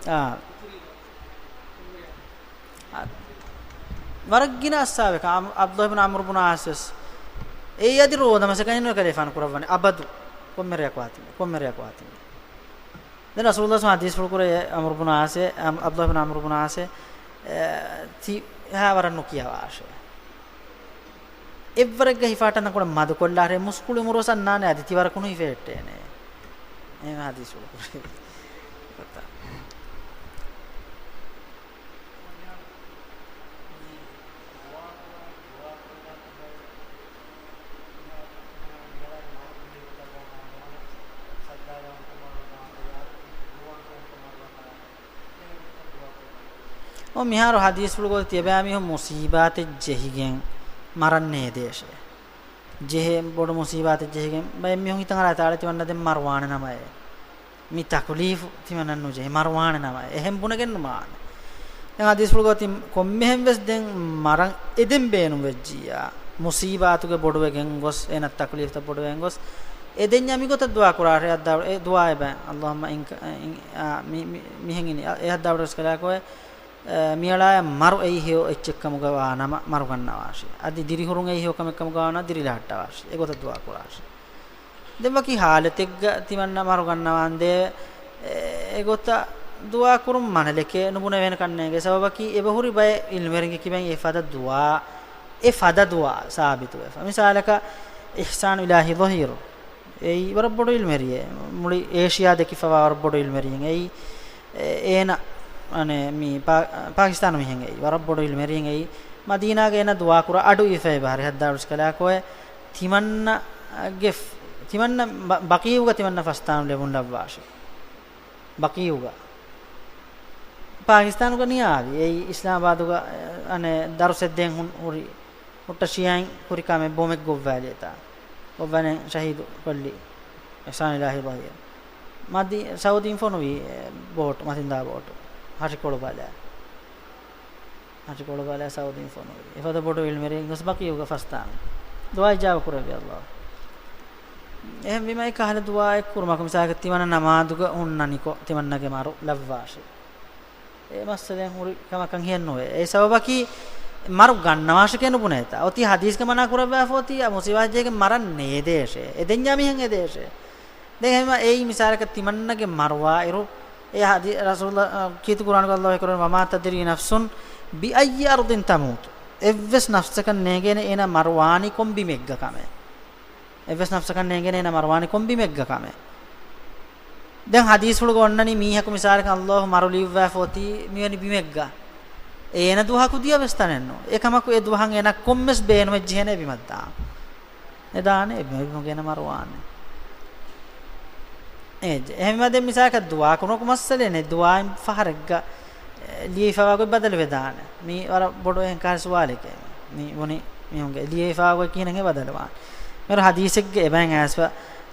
އާ. އާ. ވަރަށް ގިނަ އަޞްޙާބެކަށް، ޢަމް-، ޢަބްދުﷲ ބިން ޢަމްރު ބިން ޢާޞް ވެސް، އެއީ އަދި ރޯދަ މަސަކަށް ނުކަލޭފާނު ކުރައްވަނީ އަބަދު. ކޮންމެ ރެޔަކު އާތި، ކޮންމެ ރެޔަކު އާތި. ދެން ރަސޫލުﷲ ޙަދީޘްފުޅު ކުރޭ، ޢަމްރު ބިން ޢާޞެ، ޢަމް-، ޢަބްދުﷲ ބިން ޢަމްރު ބިން ޢާޞެ، އެ، ތި ހާވަރަށް ނުކިޔަވާށޭ. އެއްވަރެއްގަ ހިފާއްޓަން ކުޑަ މަދުކޮށްލާށޭ، މުސްކުޅި އުމުރުވެސް އަންނާނެ އަދި ތިވަރަކު ނުހިފެހެއްޓޭނެ. އެހެން ޙަދީޘްފުޅު ކުރޭ. އޮ، މިހާރު ޙަދީޘްފުޅުގަ ތިޔަބައިމީހުން މުޞީބާތެއް ޖެހިގެން މަރަން ނޭދޭށޭ. ޖެހޭ ބޮޑު މުޞީބާތެއް ޖެހިގެން ބައެއް މީހުން ހިތަށް އަރާ ތާޅެ ތިމަންނަ ދެން މަރުވާނެ ނަމައޭ. މި ތަކުލީފު ތިމަންނަ ނުޖެހޭ، މަރުވާނެ ނަމަ. އެހެން ބުނެގެން ނުމާނެ. ދެން ޙަދީޘްފުޅުގަ ތި ކޮންމެހެން ވެސް ދެން މަރަން އެދެން ބޭނުން ވެއްޖިއްޔާ، މުޞީބާތުގެ ބޮޑުވެގެން ގޮސް، އޭނަ ތަކުލީފްތައް ބޮޑުވެގެން ގޮސް، އެދެންޏާ މިގޮތަށް ދުޢާ ކުރާށޭ. އެ ދުޢާ އެބަ، اللهم إن ك-، އާ، މި، މި، މިހެން އިނީ، އެ ހައްދާ ބޮޑު ކަލާކޮއެ، އާ، މިއަޅާއަށް މަރު އެއީ ހެޔޮ އެއްޗެއްކަމުގަ ވާނަމަ މަރުގަންނަވާށޭ. އަދި ދިރިހުރުން އެއީ ހެޔޮ ކަމެއްކަމުގަ ވާނަމަ ދިރިލަހައްޓަވާށޭ. އެގޮތަށް ދުޢާ ކުރާށޭ. ދެން ވަކި ޙާލަތެއްގަ ތިމަންނަ މަރުގަންނަވާންދޭ، އެ، އެގޮތަށް ދުޢާ ކުރުން މަނަލެކޭ ނުބުނެވޭނެ ކަންނޭނގެ. ސަބަބަކީ އެބަހުރި ބައެއް ޢިލްމުވެރިންގެ ކިބައިން އެފަދަ ދުޢާ، އެފަދަ ދުޢާ ސާބިތުވެފަ. މިސާލަކަށް އިޙްސާން އިލާހީ ޒަހީރު. އެއީ ވަރަށް ބޮޑު ޢިލްމުވެރިއެއް. މުޅި އޭޝިޔާ ދެކިފަވާ ވަރަށް ބޮޑު ޢިލްމުވެރިއެއް. އެއީ، އެ، އޭނަ، އަނެ، މި ޕާ-، ޕާކިސްތާނު މީހެއް އެއީ. ވަރަށް ބޮޑު ޢިލްމުވެރިއެއް އެއީ. މަދީނާގަ އޭނަ ދުޢާ ކުރާ އަޑު އިވިފައި ބަހަރި ހައްދާ ރުސްކަލާކޮއެ ތިމަންނަގެ ފް-، ތިމަންނަ ބަ-، ބަޤީޢުގަ ތިމަންނަ ފަސްތާނު ލެވުން ލައްވާށި. ބަޤީޢުގަ. ޕާކިސްތާނުގަ ނިޔާވި. އެއީ އިސްލާމްއާބާދުގަ، އަނެ، ދަރުސެއް ދޭން ހުން-، ހުރި ހުއްޓަށިޔާއިން ކުރި ކަމެއް ބޮމެއް ގޮއްވާލިއެތާ. ގޮއްވާލަން ޝަހީދު ކޮށްލި އިޙްސާން އިލާހީ ޒަހީރު. މަދީ-، ސައުދީން ފޮނުވި، އެ، ބޯޓު، މަތިންދާ ބޯޓު. ހަށިކޮޅު ބަލާ. ހަށިކޮޅު ބަލާ ސައުދީން ފޮނުވި. އެފަދަ ބޮޑު ޢިލްމުވެރިން ގޮސް ބަޤީޢުގަ ފަސްތާނު. ދުޢާ އިޖާބަ ކުރެއްވި ﷲ. އެހެންވީމަ އެކަހަލަ ދުޢާއެއް ކުރުމަކު މިސާލަކަށް ތިމަންނަ ނަމާދުގަ ހުންނަނިކޮށް ތިމަންނަގެ މަރު ލައްވާށި. އެ މައްސަލައެއް ހުރި ކަމަކަށް ހިޔެއް ނުވޭ. އެ ސަބަބަކީ މަރު ގަންނަވާށެކޭ ނުބުނޭތާ. އޮތީ ޙަދީޘްގަ މަނާ ކުރައްވާފަ އޮތީ އަ މުޞީބާތް ޖެހިގެން މަރަން ނޭދޭށޭ. އެދެންޏާ މިހެން އެދޭށޭ. ދެން އެހެންވީމަ އެއީ މިސާލަކަށް ތިމަންނަގެ މަރުވާއިރު، އެ ޙަދީ-، ރަސޫލާ، އަ، ކީރިތި ޤުރްއާނުގަ ﷲ އެކުރަން، "وما تدري نفس بأي أرض تموت." އެއްވެސް ނަފްސަކަށް ނޭނގޭނެ އޭނަ މަރުވާނީ ކޮން ބިމެއްގަ ކަމެއް. އެއްވެސް ނަފްސަކަށް ނޭނގޭނެ އޭނަ މަރުވާނީ ކޮން ބިމެއްގަ ކަމެއް. ދެން ޙަދީޘްފުޅުގަ އޮންނަނީ މީހަކު މިސާލަކަށް ﷲ މަރު ލިޔުއްވާފަ އޮތީ މިވެނި ބިމެއްގަ. އޭނަ ދުވަހަކު ދިޔަ ވެސް ތަނެއް ނޫން. އެކަމަކު އެ ދުވަހަށް އޭނަ ކޮންމެސް ބޭނުމެއް ޖެހޭނެ އެ ބިމަށް ދާން. އެ ދާނެ އެ ބިމަށް ގެނަ މަރުވާނެ. އޭ، އެހެންވީމަ ދެން މިސާލަކަށް ދުޢާ ކުރުމަކު މައްސަލައެއް ނެތް. ދުޢާއިން ފަހަރެއްގަ، އެ، ލިޔެފަވާ ގޮތް ބަދަލުވެދާނެ. މީ ވަރަށް ބޮޑު އެހެން ކަހަލަ ސުވާލެކޭ. މީ ބުނި މީހުންގެ ލިޔެފަވާ ގޮތް ކިހިނެއް އެ ބަދަލުވާނެ. މިރު ޙަދީޘެއްގެ އެބައިން އައިސްފަ،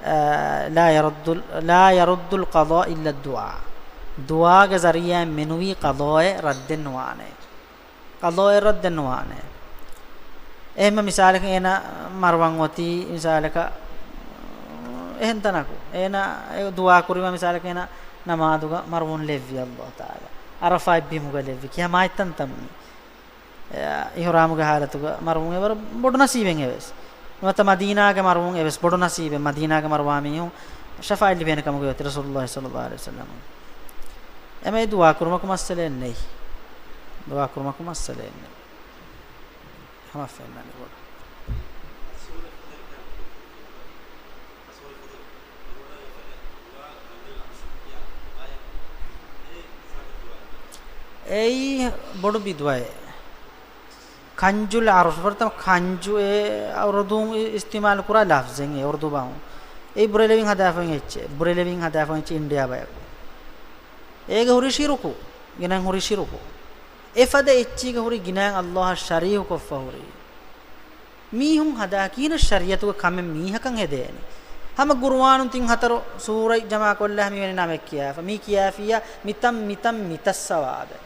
އާ، لا يرد، لا يرد القضاء إلا الدعاء. ދުޢާގެ ޒަރީޢާއިން މެނުވީ ޤަޟާއެއް ރައްދެއް ނުވާނެ. ޤަޟާއެއް ރައްދެއް ނުވާނެ. އެހެންމަ މިސާލަކަށް އޭނަ މަރުވަން އޮތީ މިސާލަކަށް އެހެން ތަނަކު. އޭނަ އެ ދުޢާ ކުރީމަ މިސާލަކަށް އޭނަ ނަމާދުގަ މަރުވުން ލެއްވި ﷲ ތަޢާލާ. ޢަރަފާތް ބިމުގަ ލެއްވި ކިހާ މާތް ތަންތަން މީ. އެ، އިޙްރާމުގެ ޙާލަތުގަ މަރުވުން އެވަރު ބޮޑު ނަސީބެއް އެވެސް. ނުވަތަ މަދީނާގެ މަރުވުން އެވެސް ބޮޑު ނަސީބެއް. މަދީނާގެ މަރުވާ މީހުން ޝަފާޢަތް ލިބޭނެ ކަމުގައި އޮތީ ރަސޫލުﷲ ޞައްލަﷲ ޢަލައިހި ވަސައްލަމަ. އެމަ އެ ދުޢާ ކުރުމަކު މައްސަލައެއް ނެތް. ދުޢާ ކުރުމަކު މައްސަލައެއް ނެތް. ހަމަ ފެންނަނީ ބޮޑު. އެއީ ބޮޑު ބިދުޢައެއް. ކަންޒުލް ޢަރުޝް، ފުރަތަމަ ކަންޒު އެ އުރުދޫން އި-، އިސްތިޢުމާލު ކުރާ ލަފްޒެއް އެ އުރުދޫ ބަހުން. އެ ބުރެލެވިން ހަދާފައި އެއްޗެއް، ބުރެލެވިން ހަދާފައި އެއްޗެއް އިންޑިޔާ ބަޔަކު. އޭގެ ހުރި ޝިރުކު، ގިނައިން ހުރި ޝިރުކު. އެފަދަ އެއްޗީގެ ހުރި ގިނައިން ﷲ އަށް ޝަރީކު ކޮށްފަ ހުރި. މީހުން ހަދާ ކީނަ ޝަރީޢަތުގެ ކަމެއް މީހަކަށް ހެދޭނެ. ހަމަ ޤުރުއާނުން ތިން ހަތަރު ސޫރަތް ޖަމާ ކޮށްލާ މިވެނި ނަމެއް ކިޔާފަ. މީ ކިޔާފިއްޔާ މިތަން، މިތަން، މިތައް ސަވާބެއް.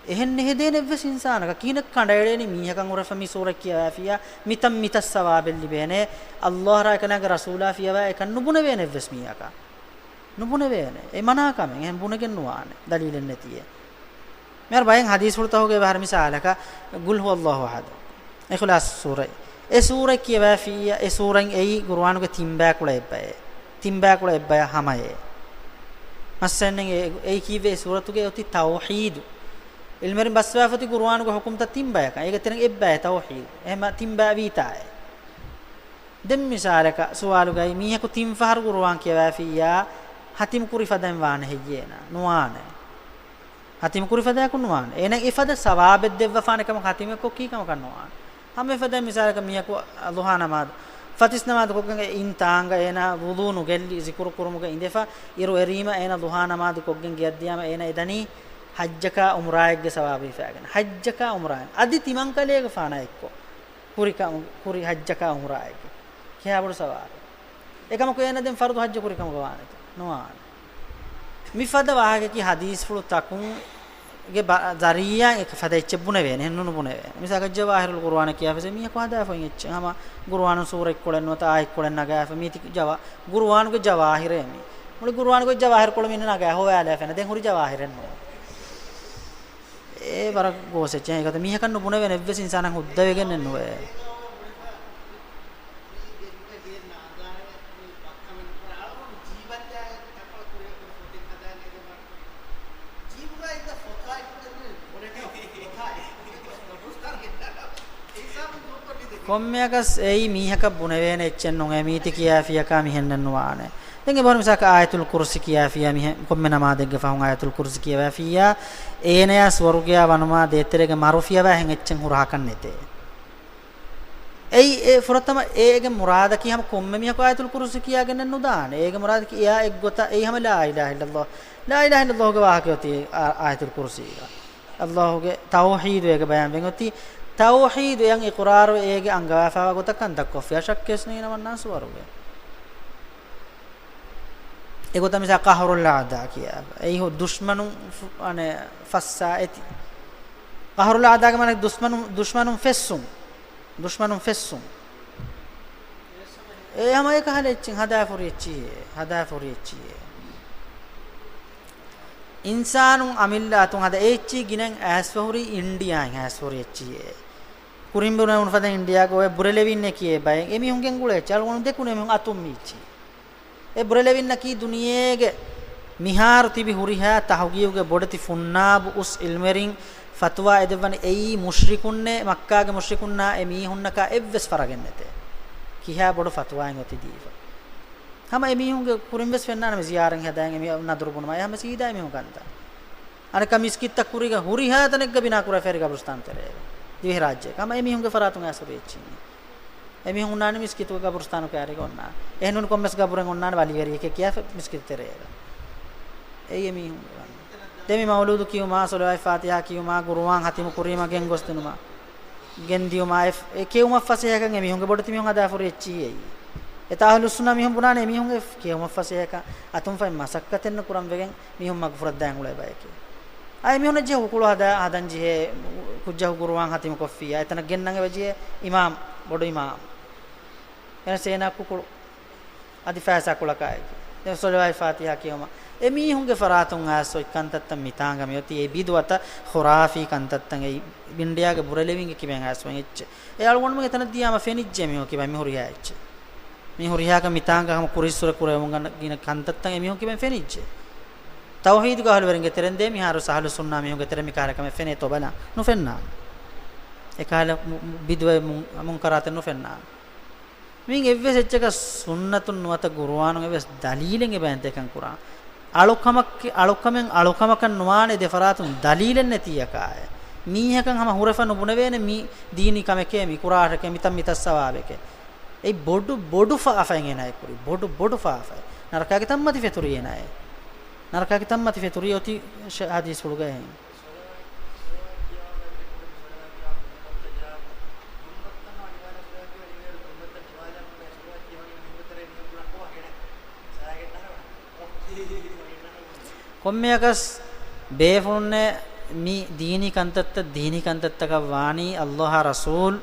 އެހެން ނެހެދޭނެ އެއްވެސް އިންސާނަކަށް ކިހިނެއް ކަނޑައެޅޭނީ މީހަކަށް ހުރެފަ މި ސޫރަތް ކިޔަވައިފިއްޔާ މިތަން މިތައް ސަވާބެއް ލިބޭނެ، ﷲ ރާ އެކަލާނގެ ރަސޫލާ ފިޔަވާ އެކަން ނުބުނެވޭނެ އެއްވެސް މީހަކަށް. ނުބުނެވޭނެ. އެ މަނާ ކަމެއް. އެހެން ބުނެގެން ނުވާނެ. ދަލީލެއް ނެތިއޭ. މިހާރު ބައެއް ޙަދީޘްފުޅުތަކުގެ އެއް ބަހަރު މިސާލަކަށް، ޤުލް ހުވައްލާހު އަޙަދު. އިޚްލާޞް ސޫރަތް. އެ ސޫރަތް ކިޔަވައިފިއްޔާ، އެ ސޫރަތް އެއީ ޤުރުއާނުގެ ތިން ބަޔަކުޅަ އެއްބަޔޭ. ތިން ބަޔަކުޅަ އެއްބަޔަށް ހަމަޔޭ. މައްސަލައެއް އެ، އެއީ ކީއްވެ އެ ސޫރަތުގެ އޮތީ ތައުޙީދު. ޢިލްމުވެރިން ބައްސަވާފަ އޮތީ ޤުރުއާނުގެ ޙުކުމްތައް ތިން ބަޔަކަށް. އޭގެ ތެރެއިން އެއްބަޔޭ ތައުޙީދު. އެހެންމަ ތިން ބަޔަށް ވީތާއޭ. ދެން މިސާލަކަށް ސުވާލުގައި މީހަކު ތިން ފަހަރު ޤުރުއާން ކިޔަވައިފިއްޔާ، ހަތިމް ކުރި ފަދައިން ވާނެ ހެއްޔޭ ނާ؟ ނުވާނެ. ހަތިމް ކުރި ފަދައަކުން ނުވާނެ. އޭނަ އެފަދަ ސަވާބެއް ދެއްވަފާނެ ކަމަކަށް ހަތިމެއްކޮށް ކީ ކަމަކަށް ނުވާނެ. ހަމަ އެފަދައިން މިސާލަކަށް މީހަކު ޟުޙާ ނަމާދު، ފަތިސް ނަމާދު ކޮށްގެން އިން ތާނގަ އޭނަ ވުޟޫ ނުގެއްލި ޒިކުރު ކުރުމުގަ އިނދެފަ، އިރު އެރީމަ އޭނަ ޟުޙާ ނަމާދު ކޮށްގެން ގެއަށްދިޔާމަ އޭނަ އެދަނީ ޙައްޖަކާ ޢުމްރާއެއްގެ ސަވާބު ހިފާގެން. ޙައްޖަކާ ޢުމްރާއެއް. އަދި ތިމަންކަލޭގެފާނަށް އެއްކޮށް. ކުރި ކަމު، ކުރި ޙައްޖަކާ ޢުމްރާއެއްގެ. ކިހާ ބޮޑު ސަވާބެއް. އެކަމަކު އޭނަ ދެން ފަރުޟު ޙައްޖު ކުރި ކަމުގަ ވާނެތަ؟ ނުވާނެ. މިފަދަ ވާހަކައަކީ ޙަދީޘްފުޅު ތަކުން ގެ ބަ-، ޒަރީޢާ އެކަ ފަދަ އެއްޗެއް ބުނެވޭނެ، އެހެން ނުބުނެވޭނެ. މިސާލަކަށް ޖަވާހިރުލް ޤުރުއާނަށް ކިޔާފަސޭ މީހަކު ހަދާފައި އެއްޗެއް ހަމަ ޤުރުއާނު ސޫރަތްކޮޅެއް ނުވަތަ އާޔަތްކޮޅެއް ނަގާފަ މީތި ޖަވާ-، ޤުރުއާނުގެ ޖަވާހިރޭ މީ. މުޅި ޤުރުއާނުގެ ޖަވާހިރުކޮޅު މީނަ ނަގާ ހޮވާލާފަ ދެން ހުރި ޖަވާހިރެއް ނޫން. އޭ ވަރަށް ގޯސް އެއްޗެއް. އެގޮތަށް މީހަކަށް ނުބުނެވޭނެ އެއްވެސް އިންސާނަކަށް ހުއްދަވެގެންނެއް ނުވޭ. ކޮންމެއަކަސް އެއީ މީހަކަށް ބުނެވޭނެ އެއްޗެއް ނޫން. އެ މީތި ކިޔާފިޔަކާ މިހެންނެއް ނުވާނެ. ދެން އެބަހުރި މިސާލަކަށް އާޔަތުލް ކުރުސި ކިޔާފިޔާ މިހެން ކޮންމެ ނަމާދެއްގެ ފަހުން އާޔަތުލް ކުރުސި ކިޔަވައިފިއްޔާ، އޭނަޔާ ސުވަރުގެޔާ ވަނުމާ ދޭތެރޭގެ މަރު ފިޔަވާ ހެން އެއްޗެއް ހުރާކަށް ނެތޭ. އެއީ އެ ފުރަތަމަ އޭގެ މުރާދަކީ ހަމަ ކޮންމެ މީހަކު އާޔަތުލް ކުރުސި ކިޔާގެންނެއް ނުދާނެ. އޭގެ މުރާދަކީ އެޔާ އެއްގޮތަށް އެއީ ހަމަ ލާ އިލާހަ އިއްލައްލާހު. ލާ އިލާހަ އިއްލައްލާހުގެ ވާހަކަ އޮތީ އާ-، އާޔަތުލް ކުރުސީގަ. އައްލާހުގެ ތައުޙީދު އޭގެ ބަޔާންވެގެން އޮތީ، ތައުޙީދު އެޔަށް އިޤްރާރު އޭގެ އަންގަވާފައިވާ ގޮތަށް ކަންތައް ކޮށްފިޔާ ޝައްކެއް ނެތް ނަމަންނާން ސުވަރުގެ. އެގޮތަށް މިސާ ޤަހްރުލް އަޢްދާ ކިޔާ. އެއީ ހު-، ދުޝްމަނުން ފު-، އަނެ، ފައްސާ އެތި. ޤަހްރުލް އަޢްދާގެ މާނަ ދުޝްމަނުން، ދުޝްމަނުން ފެއްސުން. ދުޝްމަނުން ފެއްސުން. އެ ހަމަ އެކަހަލަ އެއްޗެއް ހަދާފަ ހުރި އެއްޗެއް، ހަދާފަ ހުރި އެއްޗެއް. އިންސާނުން އަމިއްލަ އަތުން ހަދާ އެ އެއްޗެއް ގިނައިން އައިސްފަ ހުރީ އިންޑިއާއިން އައިސްފަ ހުރި އެއްޗެއް. ކުރިން ބުނެވުނު ފަދަ އިންޑިއާގަ އޮވޭ ބުރެލެވިންނޭ ކިޔޭ ބައެއް. އެމީހުން ގެންގުޅޭ އެއްޗެއް އަޅުގަނޑު ދެކުނު އެމީހުން އަތުން މީ އެއްޗެއް. އެ ބުރެލެވިންނަކީ ދުނިޔޭގެ މިހާރު ތިބި ހުރިހާ ތަހުގީގުގެ ބޮޑެތި ފުންނާބު އުސް ޢިލްމުވެރިން ފަތުވާ އެދެއްވަނީ އެއީ މުޝްރިކުންނޭ، މައްކާގެ މުޝްރިކުންނާ އެ މީހުންނަކާ އެއްވެސް ފަރަގެއް ނެތޭ. ކިހާ ބޮޑު ފަތުވާއެއް އޮތީ ދީފަ. ހަމަ އެ މީހުންގެ ކުރިން ވެސް ފެންނާނަމޭ ޒިޔާރަތް ހަދާން އެ މީހުން ނަދުރު ބުނުމާ އެ ހަމަ ސީދާ އެ މީހުން ކަންތައް. އަނެއްކާ މިސްކިތްތައް ކުރީގަ ހުރިހާ ތަނެއްގަ ބިނާ ކުރާ ފެރި ގަބުރުސްތާން ތެރޭގަ. ދިވެހިރާއްޖޭގަ. ހަމަ އެ މީހުންގެ ފަރާތުން އައިސް ހުރި އެއްޗެއް. އެމީހުން އޮންނާނެ މިސްކިތުގެ ގަބުރުސްތާނު ކައިރީގަ އޮންނާނެ. އެހެންނޫން ކޮންމެސް ގަބުރެއް އޮންނާނެ ވަލީވެރިއެކޭ ކިޔާފަ މިސްކިތު ތެރޭގަ. އެއީ އެމީހުން. ދެން މި މައުލޫދު ކިޔުމާ، ޞަލަވާތް ފާތިޙާ ކިޔުމާ، ޤުރުއާން ހަތިމު ކުރީމަ ގެންގޮސްދިނުމާ، ގެންދިޔުމާ، އެ، އެ ކިޔުމަށް ފަސޭހަކަން އެމީހުންގެ ބޮޑެތި މީހުން ހަދާފަ ހުރި އެއްޗެއް އެއީ. އެތާ އަހްލުއްސުންނާ މީހުން ބުނާނެ އެމީހުންގެ ކިޔުމަށް ފަސޭހަކަން އަތުން ފައި މަސައްކަތެއް ނުކުރަން ވެގެން މީހުން މަގުފުރައްދާން އުޅޭ ބަޔެކޭ. އާ، އެމީހުންނަށް ޖެހޭ ހުކުޅު ހަދާ، ހަދަން ޖެހޭ ކުއްޖަކު ޤުރުއާން ހަތިމު ކޮށްފިއްޔާ، އެތަނަށް ގެންނަން އެބަ ޖެހޭ އިމާމް، ބޮޑު އިމާމް. އެނަސް އޭނާ ކުކުޅު އަދި ފައިސާ ކުޅަކާއެކޭ. ދެން ޞަލަވާތް ފާތިޙާ ކިޔުމަށް. އެމީހުންގެ ފަރާތުން އައިސް އޮތް ކަންތައްތައް މިތާނގަ މިއޮތީ އެ ބިދުޢަތައް ޚުރާފީ ކަންތައްތައް އެއީ އިންޑިއާގެ ބުރެލެވިންގެ ކިބައިން އައިސް އޮތް އެއްޗެއް. އެ އަޅުގަނޑުމެން އެތަނަށް ދިޔާމަ ފެނިއްޖެ މީހުން ކިބައިން މި ހުރިހާ އެއްޗެއް. މި ހުރިހާކަން މިތާނގަ ހަމަ ކުރިއްސުރެ ކުރެވުމުން ގިނަ ކަންތައްތައް އެމީހުން ކިބައިން ފެނިއްޖެ. ތައުޙީދުގެ އަހުލުވެރިންގެ ތެރެން ދޭ މިހާރު އަހްލުއްސުންނާ މީހުންގެ ތެރެ މިކަހަލަ ކަމެއް ފެނޭތޯ ބަލާ. ނުފެންނާނެ. އެކަހަލަ މު-، މު-، ބިދުޢަ މު-، މުންކަރާތެއް ނުފެންނާނެ. މިއިން އެއްވެސް އެއްޗަކަށް ސުންނަތުން ނުވަތަ ޤުރުއާނުން އެއްވެސް ދަލީލެއް އެބައިން ދެކަން ކުރާން. އަޅުކަމަކް-، އަޅުކަމެއް އަޅުކަމަކަށް ނުވާނެ ދެ ފަރާތުން ދަލީލެއް ނެތިއްޔަކާއެ. މީހަކަށް ހަމަ ހުރެފަ ނުބުނެވޭނެ މީ ދީނީ ކަމެކޭ، މި ކުރާށެކޭ، މިތަން މިތައް ސަވާބެކޭ. އެއީ ބޮޑު، ބޮޑު ފާފައެއް އޭނާއަށް ކުރީ. ބޮޑު، ބޮޑު ފާފައެއް. ނަރަކާގެ ތަންމަތި ފެތުރީ އޭނާއޭ. ނަރަކާގެ ތަންމަތި ފެތުރީ އޮތީ ޝަ-، ޙަދީޘްފުޅުގައި ހެން. ކޮންމެއަކަސް ބޭފުޅުންނެއް މި ދީނީ ކަންތައްތައް، ދީނީ ކަންތައްތަކަށް ވާނީ ﷲ އާ ރަސޫލް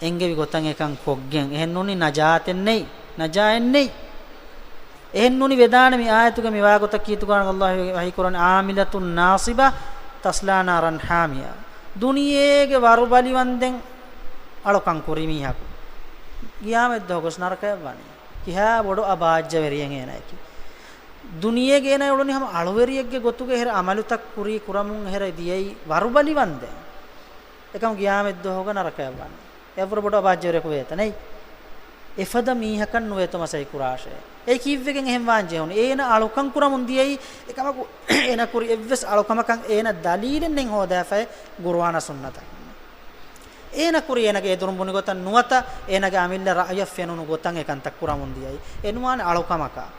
އެންގެވި ގޮތަށް އެކަން ކޮށްގެން. އެހެން ނޫނީ ނަޖާތެއް ނެތް، ނަޖާއެއް ނެތް. އެހެން ނޫނީ ވެދާނެ މި އާޔަތުގަ މި ވާގޮތަށް ކީރިތި ޤުރްއާން ﷲ ވަޙީ ކުރަނީ، "عاملة ناصبة تصلى نارا حامية." ދުނިޔޭގެ ވަރުބަލިވަންދެން އަޅުކަން ކުރި މީހަކު ޤިޔާމަތް ދުވަހު ގޮސް ނަރަކަޔަށް ވަނީ. ކިހާ ބޮޑު އަބާއްޖަވެރިއެއް އޭނައަކީ. ދުނިޔޭގެ އޭނަ އުޅުނީ ހަމަ އަޅުވެރިއެއްގެ ގޮތުގަ އެހެރަ އަމަލުތައް ކުރީ ކުރަމުން އެހެރަ ދިޔައީ ވަރުބަލިވަންދެން. އެކަމު ޤިޔާމަތް ދުވަހުގަ ނަރަކަޔަށް ވަނީ. އެއަށްވުރެ ބޮޑު އަބާއްޖަވެރިއަކު ވޭތަ ނެތް؟ އެފަދަ މީހަކަށް ނުވޭތޯ މަސައްކަތް ކުރާށޭ. އެ ކީއްވެގެން އެހެން ވާން ޖެހުނީ؟ އޭނަ އަޅުކަން ކުރަމުން ދިޔައީ، އެކަމަކު އޭނަ ކުރި އެއްވެސް އަޅުކަމަކަށް އޭނަ ދަލީލެއް ނެތް ހޯދާފައި ޤުރްއާނާ ސުންނަތަކުން. އޭނަ ކުރި އޭނަގެ އެދުރުން ބުނި ގޮތަށް ނުވަތަ އޭނަގެ އަމިއްލަ ރައުޔަށް ފެނުނު ގޮތަށް އެކަންތައް ކުރަމުން ދިޔައީ. އެ ނުވާނެ އަޅުކަމަކަށް.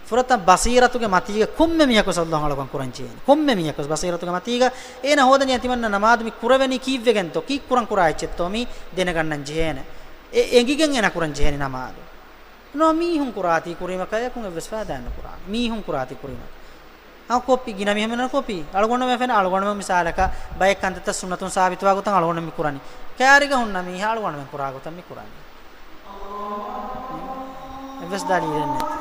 ފުރަތަމަ ބަޞީރަތުގެ މަތީގަ ކޮންމެ މީހަކުވެސް ﷲ އަށް އަޅުކަން ކުރަން ޖެހޭނެ. ކޮންމެ މީހަކުވެސް ބަޞީރަތުގެ މަތީގަ އޭނަ ހޯދަން ޖެހޭ ތިމަންނަ ނަމާދު މި ކުރެވެނީ ކީއްވެގެންތޯ؟ ކީއްކުރަން ކުރާ އެއްޗެއްތޯ މީ ދެނެގަންނަން ޖެހޭނެ. އެ އެނގިގެން އޭނަ ކުރަން ޖެހޭނެ ނަމާދު. ނޯ މީހުން ކުރާތީ ކުރީމަ ކަޔަކުން އެއްވެސް ފައިދާއެއް ނުކުރާނެ. މީހުން ކުރާތީ ކުރީމަ. އަ، ކޮޕީ ގިނަ މީހުން މިނަން ކޮޕީ. އަޅުގަނޑުމެން ފެން އަޅުގަނޑުމެން މިސާލަކަށް ބައެއް ކަންތައްތައް ސުންނަތުން ސާބިތުވާ ގޮތަށް އަޅުގަނޑުމެން މި ކުރަނީ. ކައިރީގަ ހުންނަ މީހާ އަޅުގަނޑުމެން ކުރާ ގޮތަށް މި ކުރަނީ. އެއްވެސް ދަލީލެއް ނެތް.